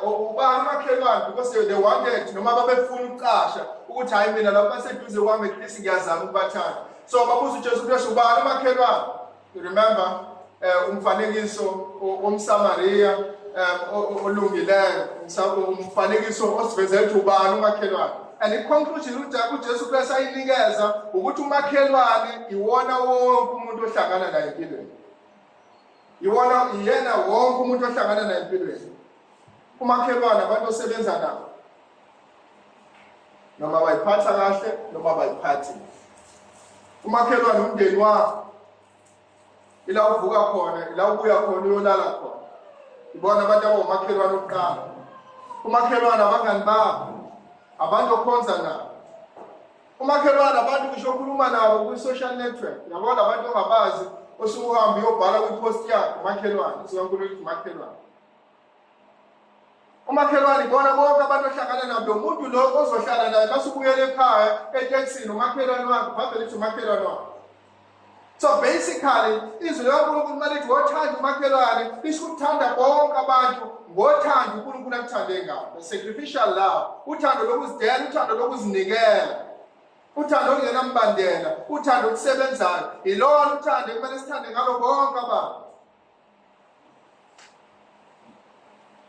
ubani umakhelwane because they wanted noma babefuna ukucasha ukuthi hayi mina lapho baseduze kwami at least ngiyazama ukubathanda. So babuza uJesu Kristu ubani umakhelwane? You remember umfanekiso womSamariya olungileyo, umfanekiso osivezela ukuthi ubani umakhelwane. And i-conclusion uJesu Kristu ayinikeza ukuthi umakhelwane iwona wonke umuntu ohlangana naye empilweni. Iwona iyena wonke umuntu ohlangana naye empilweni. Umakhelwane abantu osebenza nabo. Noma bayiphatha kahle noma bayiphathi. Umakhelwane umndeni wakho. Ila uvuka khona, ila ubuya khona uyolala khona. Ibona abantu abawumakhelwane okuqala. Umakhelwane abangani bakho, abantu okhonza nabo. Umakhelwane abantu ngisho okhuluma nabo kwi-social network. Yabona abantu ongabazi osuke uhambe uyobhala kwi-post yakho umakhelwane, sikaNkulunkulu umakhelwane. Umakhelwane ibona bonke abantu ohlangana nabo, lo muntu lo ozohlala naye masubuyela ekhaya etekisini umakhelwane wakho, ibhayibheli lithi umakhelwane wakho. So basically izwi likaNkulunkulu uma lithi wothanda umakhelwane lisho ukuthanda bonke abantu ngothando uNkulunkulu akuthande ngalo. The sacrificial love, uthando lokuzidela, uthando lokuzinikela. Uthando olungenambandela, uthando olusebenzayo. Ilona uthando ekumele sithande ngalo bonke abantu.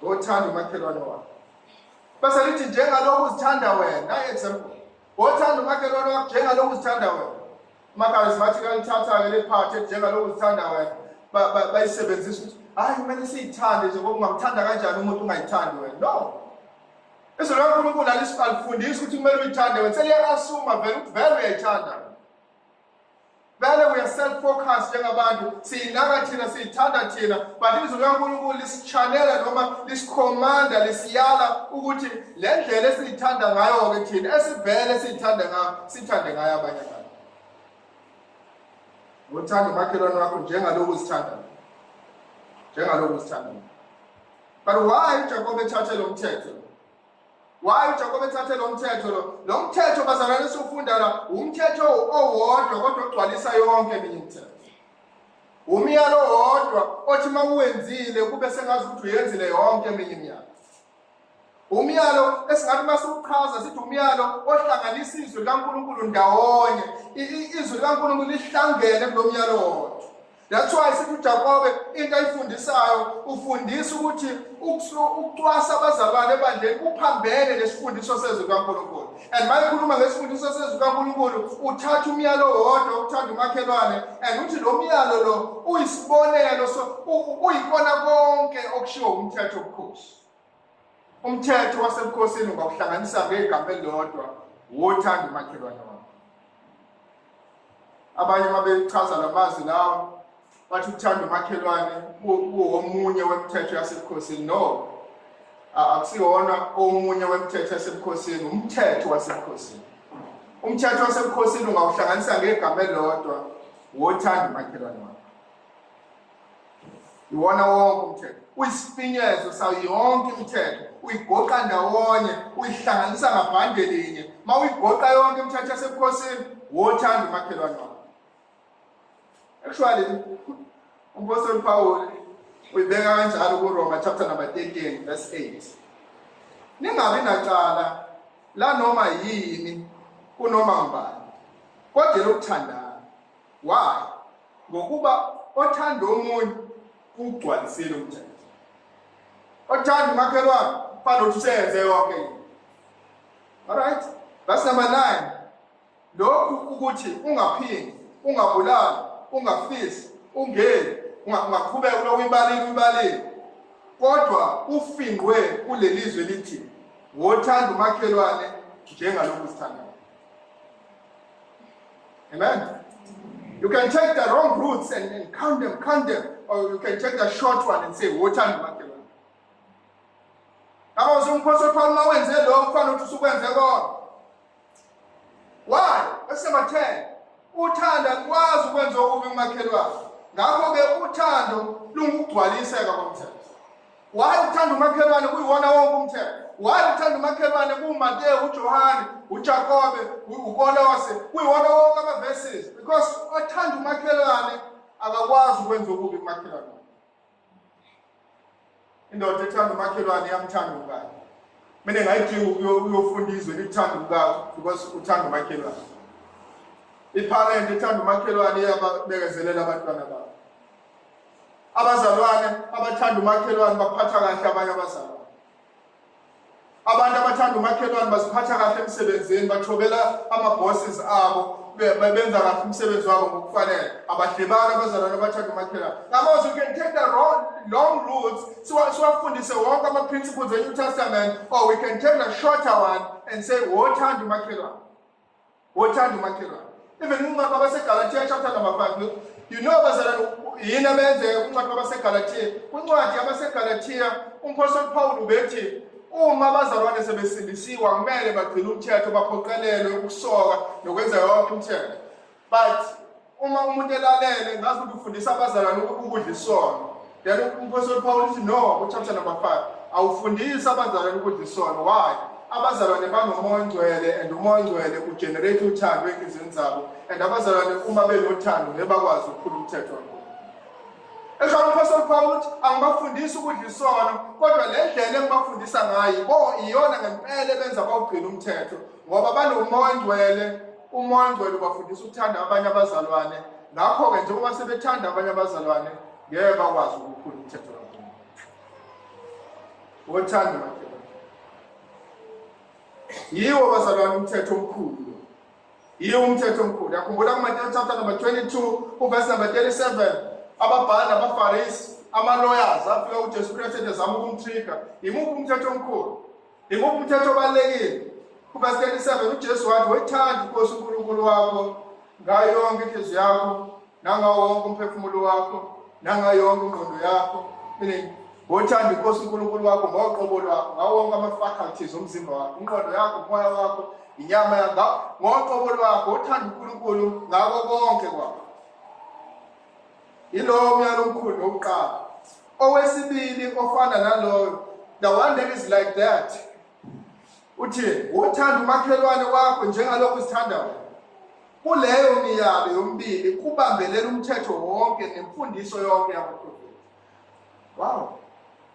Wothanda umakhelwane wakho. Bese lithi njengalokhu uzithanda wena, nayi example. Wothanda umakhelwane wakho njengalokhu uzithanda wena. Ama-charismatic alithatha-ke liphathe njengalokhu uzithanda wena. Bayisebenzisa ukuthi hayi kumele siyithande nje ngoba ungamthanda kanjani umuntu ungayithandi wena. No. Izwi likaNkulunkulu alifundisi ukuthi kumele uyithande wena. Seliyasuma vele ukuthi vele uyayithanda. Vele we are self focused njengabantu, siyinaka thina, siyithanda thina, but izwi likaNkulunkulu lisichanela noma lisikhomanda, lisiyala ukuthi le ndlela esiyithanda ngayo-ke thina, esivele siyithanda ngayo, sithande ngayo abanye abantu. Uthanda umakhelwane wakho njengalokhu uzithanda. Njengalokhu uzithanda. But why uJakobe ethathe lo mthetho? Why uJakobe ethathe lo mthetho lo? Lo mthetho bazalwane esiwufunda la umthetho owodwa kodwa ogcwalisa yonke eminye imithetho. Umyalo owodwa othi uma uwenzile kube sengazi ukuthi uyenzile yonke eminye imiyalo. Umyalo esingathi uma siwuchaza sithi umyalo ohlanganisa izwi likaNkulunkulu ndawonye. Izwi likaNkulunkulu lihlangene kulo myalo owodwa. That's why sithi uJakobe into ayifundisayo ufundisa ukuthi ukucwasa abazalwane ebandleni kuphambene nesifundiso sezwi likaNkulunkulu. And mayikhuluma ngesifundiso sezwi likaNkulunkulu uthatha umyalo owodwa ukuthanda umakhelwane and uthi lo myalo lo uyisibonelo so uyikona konke okushiwo umthetho wobukhosi. Umthetho wasebukhosini ungawuhlanganisa ngegama elilodwa wothanda umakhelwane wakho. Abanye uma bechaza la mazwi lawo bathi ukuthanda umakhelwane kuwomunye wemithetho yasebukhosini. No, akusiwona omunye wemithetho yasebukhosini, umthetho wasebukhosini. Umthetho wasebukhosini ungawuhlanganisa ngegama elilodwa wothanda umakhelwane wakho. Iwona wonke umthetho, uyisifinyezo sayo yonke imithetho, uyigoqa ndawonye, uyihlanganisa ngabhande linye. Uma uyigoqa yonke imithetho yasebukhosini, wothanda umakhelwane wakho. Actually, umpostoli Paul uyibeka kanjalo kuRoma chapter number 13 verse 8. Ningabi nacala la noma yini kunoma ngubani, kodwa lokuthandana. Why? Ngokuba othanda omunye ugcwalisile umthetho. Othanda umakhelwane kufanele ukuthi usenze yonke into. Alright? Verse number 9. Lokhu ukuthi ungaphingi, ungabulali, ungafisi, ungeli, ungaqhubeka ulokhu uyibalile uyibalile. Kodwa ufingqwe kuleli zwe lithi wothanda umakhelwane njengalokhu uzithanda. Amen. You can take the wrong routes and count them, count them, or you can take the short one and say, wothanda umakhelwane. Ngakho usumpostoli Paul uma wenze lokho kufanele ukuthi usukwenze konke. Why? Verse number 10. Uthando akwazi ukwenza okubi kumakhelwane. Ngakho-ke uthando lungukugcwaliseka komthetho. Why uthanda umakhelwane kuyiwona wonke umthetho? Why uthanda umakhelwane kuMateyu, uJohane, uJakobe, uKolose, kuyiwona wonke ama-verses? Because othanda umakhelwane akakwazi ukwenza okubi kumakhelwane. Indoda ethanda umakhelwane iyamthanda umkakhe. Mina ngayidinga uyofunda izwe likuthanda umkakho because uthanda umakhelwane. I-parent ethanda umakhelwane iyababekezelela abantwana babo. Abazalwane abathanda umakhelwane baphatha kahle abanye abazalwane. Abantu abathanda umakhelwane baziphatha kahle emsebenzini, bathobela ama-bosses abo, benza kahle umsebenzi wabo ngokufanele. Abahlebani abazalwane abathanda umakhelwane. Ngamazwi, you can take the wrong, long routes, siwafundise wonke ama-principles e-New Testament, or we can take the shorter one and say, wothanda umakhelwane. Wothanda umakhelwane. Even incwadi kwabaseGalathiya chapter number 5. You know bazalwane yini abenzeka kwincwadi kwabaseGalathiya? Kwincwadi yabaseGalathiya umpostoli Paul ubethi uma abazalwane sebesindisiwa kumele bagcine umthetho baphoqelelwe ukusoka nokwenza yonke umthetho. But uma umuntu elalele ngazi ukuthi ufundisa abazalwane ukudla isono. Then umpostoli Paul uthi no, ku-chapter number 5 awufundisi abazalwane ukudla isono. Why? Abazalwane banomoya ongcwele and umoya ongcwele ugenerate uthando enhliziyweni zabo and abazalwane uma benothando ngeke bakwazi ukuphula umthetho waNkulunkulu. Esho umpostoli Paul uthi angibafundisi ukudla isono kodwa le ndlela engibafundisa ngayo bo iyona ngempela ebenza bawugcina umthetho ngoba banomoya ongcwele. Umoya ongcwele ubafundisa ukuthanda abanye abazalwane, ngakho-ke njengoba sebethanda abanye abazalwane ngeke bakwazi ukuphula umthetho kaNkulunkulu. Wothanda umakhelwane. Yiwo bazalwane umthetho omkhulu lo. Yiwo umthetho omkhulu. Yakhumbula kuMateyu chapter number 22 uverse number 37 ababhali nabaFarisi ama-lawyers afika kuJesu Kristu ethi ezama ukumtrigger. Yimuphi umthetho omkhulu? Imuphi umthetho obalulekile? Kuverse 37 uJesu wathi wethanda iNkosi uNkulunkulu wakho ngayo yonke inhliziyo yakho nangawo wonke umphefumulo wakho nangayo yonke ingqondo yakho. Meaning wothanda iNkosi uNkulunkulu wakho ngoqobo lwakho ngawo wonke ama-faculties omzimba wakho, ingqondo yakho, umoya wakho, inyama yakho, ngoqobo lwakho wothanda uNkulunkulu ngako konke kwakho. Yilowo myalo omkhulu wokuqala. Owesibili ofana naloyo, the one that is like that. Uthi wothanda umakhelwane wakho njengalokhu uzithanda wena. Kuleyo miyalo yomibili kubambelela umthetho wonke nemfundiso yonke yabaprofethi. Wow.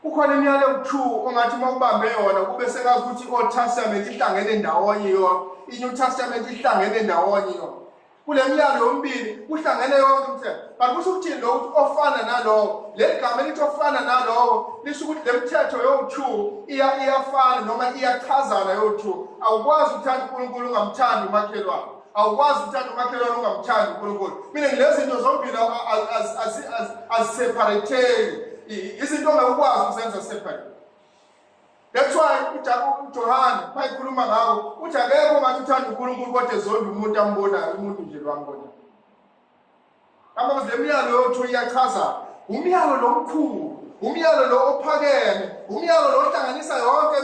Kukhona imiyalo ewu-2 ongathi uma ubambe yona kube sekazi ukuthi i-Old Testament ihlangene ndawonye yonke, i-New Testament ihlangene ndawonye yonke. Kule miyalo yomibili kuhlangene yonke imithetho. But kusho ukuthini lokho ukuthi ofana nalowo? Leli gama elithi ofana nalowo lisho ukuthi le mithetho yowu-2 iyafana noma iyachazana yowu-2. Awukwazi ukuthanda uNkulunkulu ungamthandi umakhelwane. Awukwazi ukuthanda umakhelwane ungamthandi uNkulunkulu. Mina ngilezi zinto zombili aziseparateki. Izinto ongeke ukwazi ukuzenza separate. That's why uJohane mayikhuluma ngawo uthi akekho ngathi uthanda uNkulunkulu kodwa ezonda umuntu ambonayo, umuntu nje lo ambonayo. Amazwi lemiyalo yothu iyachaza umyalo lo mkhulu, umyalo lo ophakeme, umyalo lo ohlanganisa yonke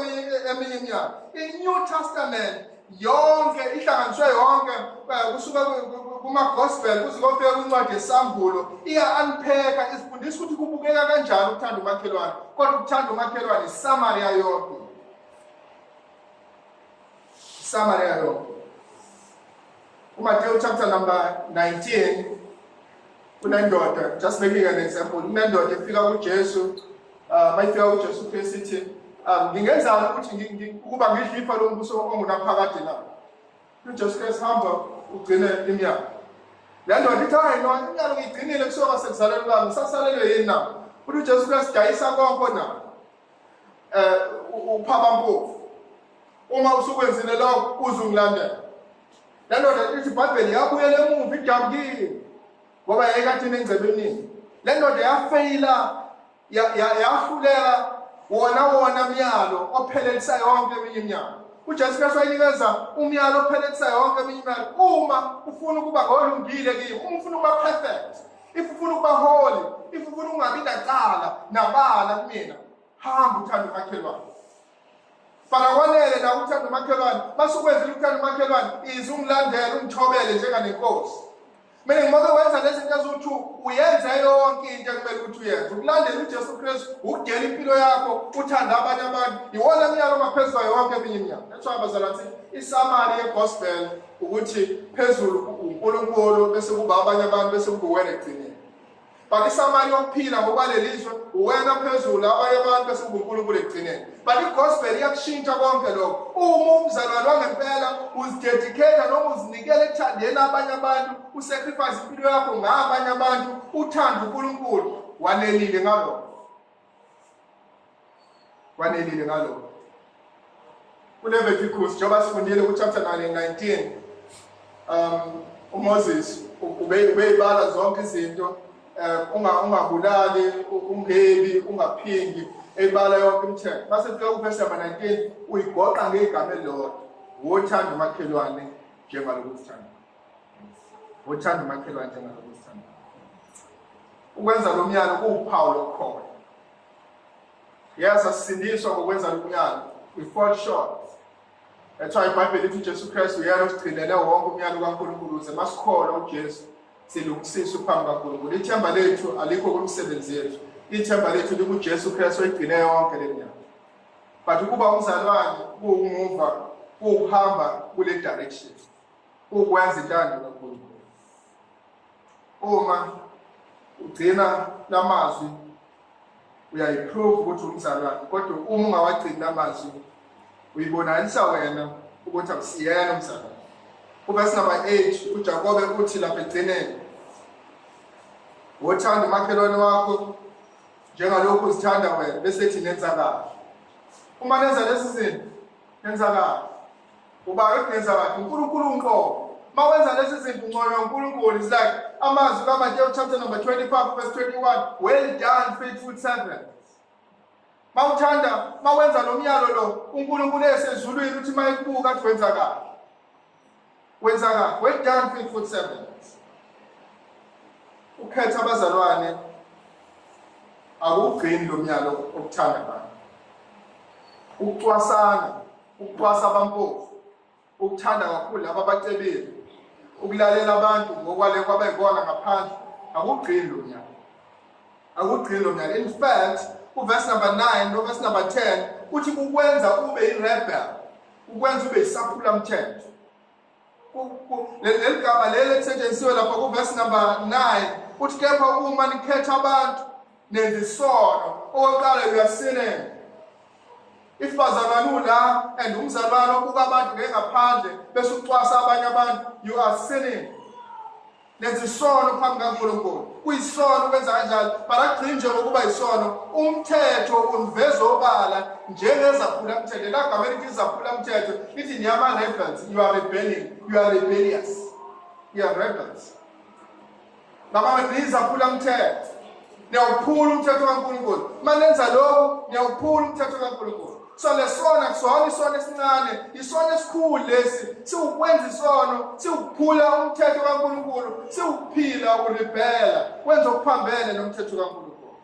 eminye imiyalo. I-New Testament yonke ihlanganiswe yonke kusuka kuma-gospel kuze kofika kwincwadi yesambulo, iya-unpacka, isifundisa ukuthi kubukeka kanjani ukuthanda umakhelwane. Kodwa ukuthanda umakhelwane isamari yonke, isamari yonke. UMateyu chapter number 19, kunendoda, just making an example, kunendoda efika kuJesu, mayifika kuJesu Kristu ithi, ngingenzani ukuthi ukuba ngidle ifa lombuso ongunaphakade na? UJesu Kristu, hamba ugcine imiyalo. Le ndoda ithi, hayi no, imiyalo ngiyigcinile kusuka sekuzalweni kwami, ngisasalelwe yini na? Uthi uJesu Kristu, dayisa konke na upha abampofu, uma usukwenzile lokho uzungilandela. Le ndoda ithi iBhayibheli yabuyela emuva idabukile ngoba yayikade inengcebo eningi. Le ndoda yafeyila, yahluleka wona myalo ophelelisa yonke eminye imiyalo. UJesu Kristu wayinikeza umyalo ophelelisa yonke eminye imiyalo. Uma ufuna ukuba ngolungile kimi, uma ufuna ukuba perfect, if ufuna ukuba holy, if ufuna ukungabi nacala nabala kumina, hamba uthande umakhelwane. Faka kwanele la uthanda umakhelwane, masukwenzile ukuthanda umakhelwane, ize ungilandele ungithobele njenganenkosi. Mina ngimoke wenza lezi zinto eziwu-2, uyenze yonke into ekumele ukuthi uyenze. Ukulandela uJesu Kristu, ukudela impilo yakho, uthanda abanye abantu, iwona myalo ongaphezu kwayo yonke eminye imiyalo. That's why bazalwane sithi isamari ye-gospel ukuthi phezulu uNkulunkulu, bese kuba abanye abantu, bese kuba uwena ekugcineni. But isamari yokuphila ngokwaleli zwe, uwena phezulu, abanye abantu, bese kuba uNkulunkulu ekugcineni. But i-gospel iyakushintsha konke lokho. Uma umzalwane wangempela uzidedicate noma uzinikela ekuthandeni abanye abantu, usacrifice impilo yakho ngabanye abantu, uthanda uNkulunkulu, wanelile ngalokho. Wanelile ngalokho. KuLeviticus, njengoba sifundile ku-chapter 19, uMoses ubeyibala zonke izinto, ungabulali, ungebi, ungaphingi, eyibala yonke imithetho. Mase fika ku-verse number 19, uyigoqa ngegama elilodwa, wothanda umakhelwane njengalokhu uzithanda. Wothanda umakhelwane njengalokhu uzithanda. Ukwenza lo myalo kuwuphawu lokukholwa. Yes, asisindiswa ngokwenza lo myalo. We fall short. That's why iBhayibheli lithi uJesu Kristu uyena osigcinele wonke umyalo kaNkulunkulu, ukuze masikholwa uJesu silungisiswe phambi kaNkulunkulu. Ithemba lethu alikho kwimisebenzi yethu. Ithemba lethu likuJesu Kristu oyigcine yonke le myalo. But ukuba umzalwane kuwukumuva, kuwukuhamba kule direction, kuwukwenza intando kaNkulunkulu. Uma ugcina lamazwi uyayiprove ukuthi umzalwane, kodwa uma ungawagcini lamazwi uyibonakalisa wena ukuthi akusiyena umzalwane. Kuverse number 8 uJakobe uthi lapha egcineni, wothanda umakhelwane wakho njengalokhu uzithanda wena, bese ethi nenza kahle. Uma nenza lezi zinto nenza kahle. Uba nenza kahle uNkulunkulu unqobo. Uma wenza lezi zinto unconywa uNkulunkulu. It's like amazwi kaMateyu chapter number 25 verse 21, well done faithful servant. Mawuthanda, mawenza lo myalo lo, uNkulunkulu esezulwini uthi mayekubuka athi wenza kahle. Wenza kahle. Well done faithful servant. Ukhetha abazalwane akugcini lo myalo okuthanda abantu. Ukucwasana, ukucwasa abampofu, ukuthanda kakhulu laba abacebile, ukulalela abantu ngokwale kwabayibona ngaphandle, akugcini lo myalo. Akugcini lo myalo. In fact, uverse number 9 no verse number 10 uthi kukwenza ube i-rebel. Ukwenza ube yisaphula mthetho. Leli gama leli elisetshenzisiwe lapha ku-verse number 9 uthi kepha uma nikhetha abantu nenza isono. Okokuqala, you are sinning. If bazalwane ula and umzalwane obuka abantu ngengaphandle bese ucwasa abanye abantu, you are sinning. Nenza isono phambi kaNkulunkulu. Kuyisono ukwenza kanjalo, but akugcini nje ngokuba isono. Umthetho univeza obala njengezaphula mthetho. La gama elithi izaphula mthetho lithi niyama rebels. You are rebelling, you are rebellious, you are rebels. Ngama nizaphula mthetho, niyawuphula umthetho kaNkulunkulu. Uma nenza lokhu, niyawuphula umthetho kaNkulunkulu. So lesona kusona isono esincane, isono esikhulu lesi. Siwukwenza isono, siwukuphula umthetho kaNkulunkulu, siwukuphila urebela, wenza okuphambene nomthetho kaNkulunkulu.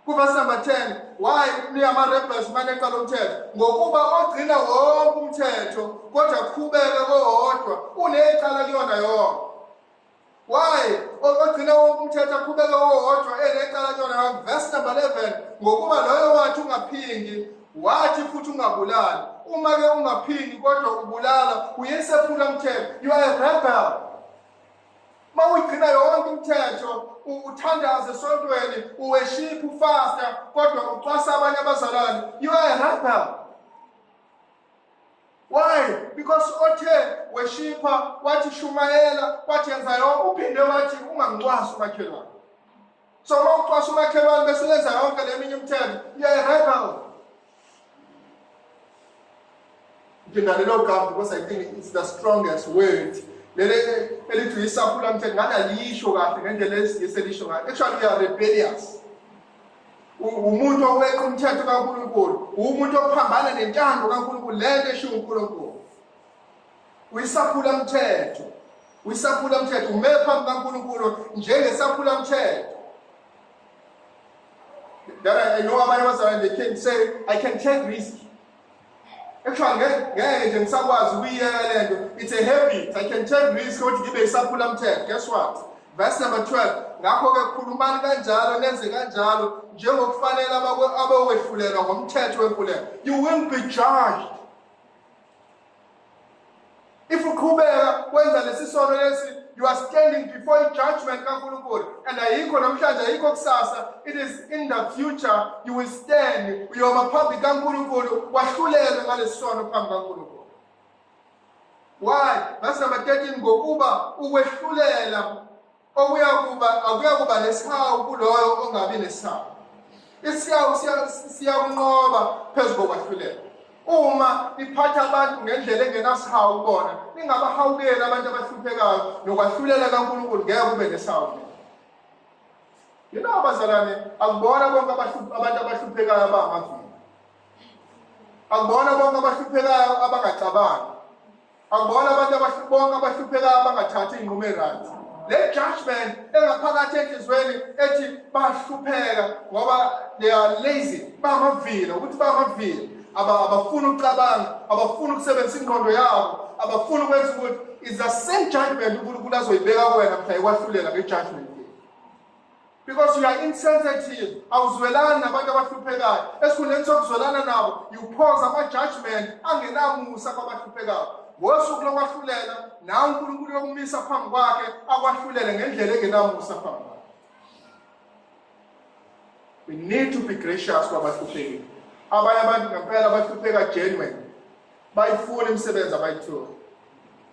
Kuverse number 10, why niyama rebels maneqa lo mthetho? Ngokuba ogcina wonke umthetho kodwa qhubeke kowodwa unecala kuyona yonke. Why ogcina wonke umthetho aqhubeke owodwa enecala kuyona yonke? Verse number 11, ngokuba loyo wathi ungaphingi wathi futhi ungabulali. Uma ke ungaphingi kodwa ubulala, uyesephula mthetho. You are a rebel. Uma uyigcina yonke imithetho, uthandaze esontweni, uworship, ufasta, kodwa ucwasa abanye abazalwane, you are a rebel. Why? Because othe worshipha, wathi shumayela, wathi yenza yonke, uphinde wathi ungamcwasi umakhelwane. So uma ucwasa umakhelwane bese wenza yonke le minye imithetho, you are a rebel. Ngiphinda lelo gama because I think it's the strongest word. Leli elithi uyisaphula mthetho ngathi alisho kahle ngendlela esiNgisi elisho ngayo. Actually, you are rebellious. Umuntu oweqa umthetho kaNkulunkulu, umuntu ophambana nentando kaNkulunkulu, lento eshiwo uNkulunkulu. Uyisaphula mthetho. Uyisaphula mthetho, ume phambi kaNkulunkulu njengesaphula mthetho. That I know abanye abazalwane, they can say, "I can take risk." Actually, ngeke nje ngisakwazi ukuyiyeka lento. It's a habit. I can take risk ukuthi ngibe isaphula mthetho. Guess what? Verse number 12. Ngakho-ke khulumani kanjalo nenze kanjalo njengokufanele abawehlulelwa ngomthetho wenkululeko. You will be judged. If uqhubeka wenza lesi sono lesi, you are standing before i-judgment kaNkulunkulu. And ayikho namhlanje, ayikho kusasa. It is in the future you will stand. Uyoma phambi kaNkulunkulu, wahlulelwe ngalesi sono phambi kaNkulunkulu. Why? Verse number 13, ngokuba ukwehlulela okuyakuba akuyakuba nesihawu kuloyo ongabi nesihawu. Isihawu siyakunqoba phezu kokwahlulela. Uma niphatha abantu ngendlela engenasihawu kubona, ningabahawukeli abantu abahluphekayo, nokwahlulela kaNkulunkulu ngeke kube nesihawu. Abazalwane, akubona bonke abantu abahluphekayo abangamavila. Akubona bonke abahluphekayo abangacabangi. Akubona abantu bonke abahluphekayo abangathathi iy'nqumo e-right. Le judgment engaphakathi enhliziyweni ethi bahlupheka ngoba they are lazy, bamavila, ukuthi bamavila, abafuni ukucabanga, abafuni ukusebenzisa ingqondo yabo, abafuni ukwenza ukuthi, is the same judgment uNkulunkulu azoyibeka kuwena mhla ekwahlulela nge-judgment day. Because you are insensitive, awuzwelani nabantu abahluphekayo. Esikhundleni sokuzwelana nabo, you pose ama-judgment angenamusa kwabahluphekayo. Ngosuku lokwahlulela, nawe uNkulunkulu uyokumisa phambi kwakhe, akwahlulele ngendlela engenamusa phambi kwakhe. We need to be gracious kwabahluphekile. Abanye abantu ngempela bahlupheka genuine, bayifuna imisebenzi abayithola.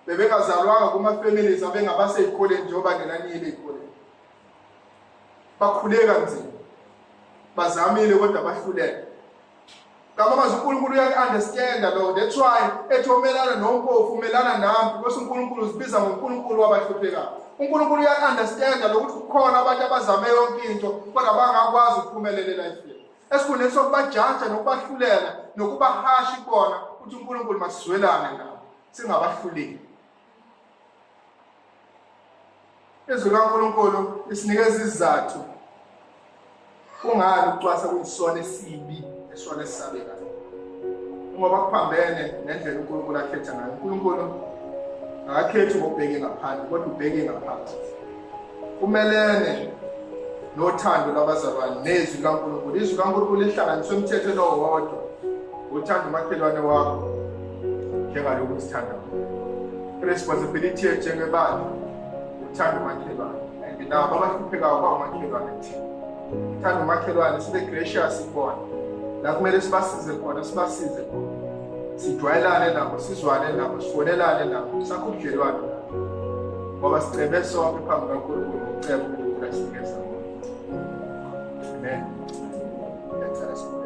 Bebengazalwanga kuma-families abengabasey'koleni njengoba nina niyile ey'koleni. Bakhule kanzima, bazamile kodwa bahluleka. Ngamazwi, uNkulunkulu uyaku-understanda lo. That's why ethi omelana nompofu umelana nami, because uNkulunkulu uzibiza ngoNkulunkulu wabahluphekayo. uNkulunkulu uyaku-understanda lokuthi kukhona abantu abazame yonke into kodwa bangakwazi ukuphumelela elifini. Esikhundleni sokubajaja nokubahlulela nokubahashi kubona, ukuthi uNkulunkulu masizwelane nabo, singabahluleli. Izwi kaNkulunkulu lisinikeza izizathu kungani ukucwasa kuyisona esibi, esona esisabekayo, ngoba kuphambene nendlela uNkulunkulu akhetha ngayo. uNkulunkulu akakhethi ngokubheke ngaphandle, kodwa ubheke ngaphakathi. Kumelene nothando lwabazalwane nezwi likaNkulunkulu. Izwi likaNkulunkulu lihlanganiswe emthethweni owodwa, uthanda umakhelwane wakho. Njengalokhu sithanda. Responsibility yethu njengebandla ukuthanda umakhelwane, and nabo abahluphekayo bawumakhelwane kuthina. Thanda umakhelwane, sibe gracious kubona. La kumele sibasize khona, sibasize khona, sijwayelane nabo, sizwane nabo, sifonelane nabo, sakhe ubudlelwane nabo, ngoba sicebe sonke phambi kaNkulunkulu ngokuceba uNkulunkulu asinikeza kona. Amen. Ngiyacela.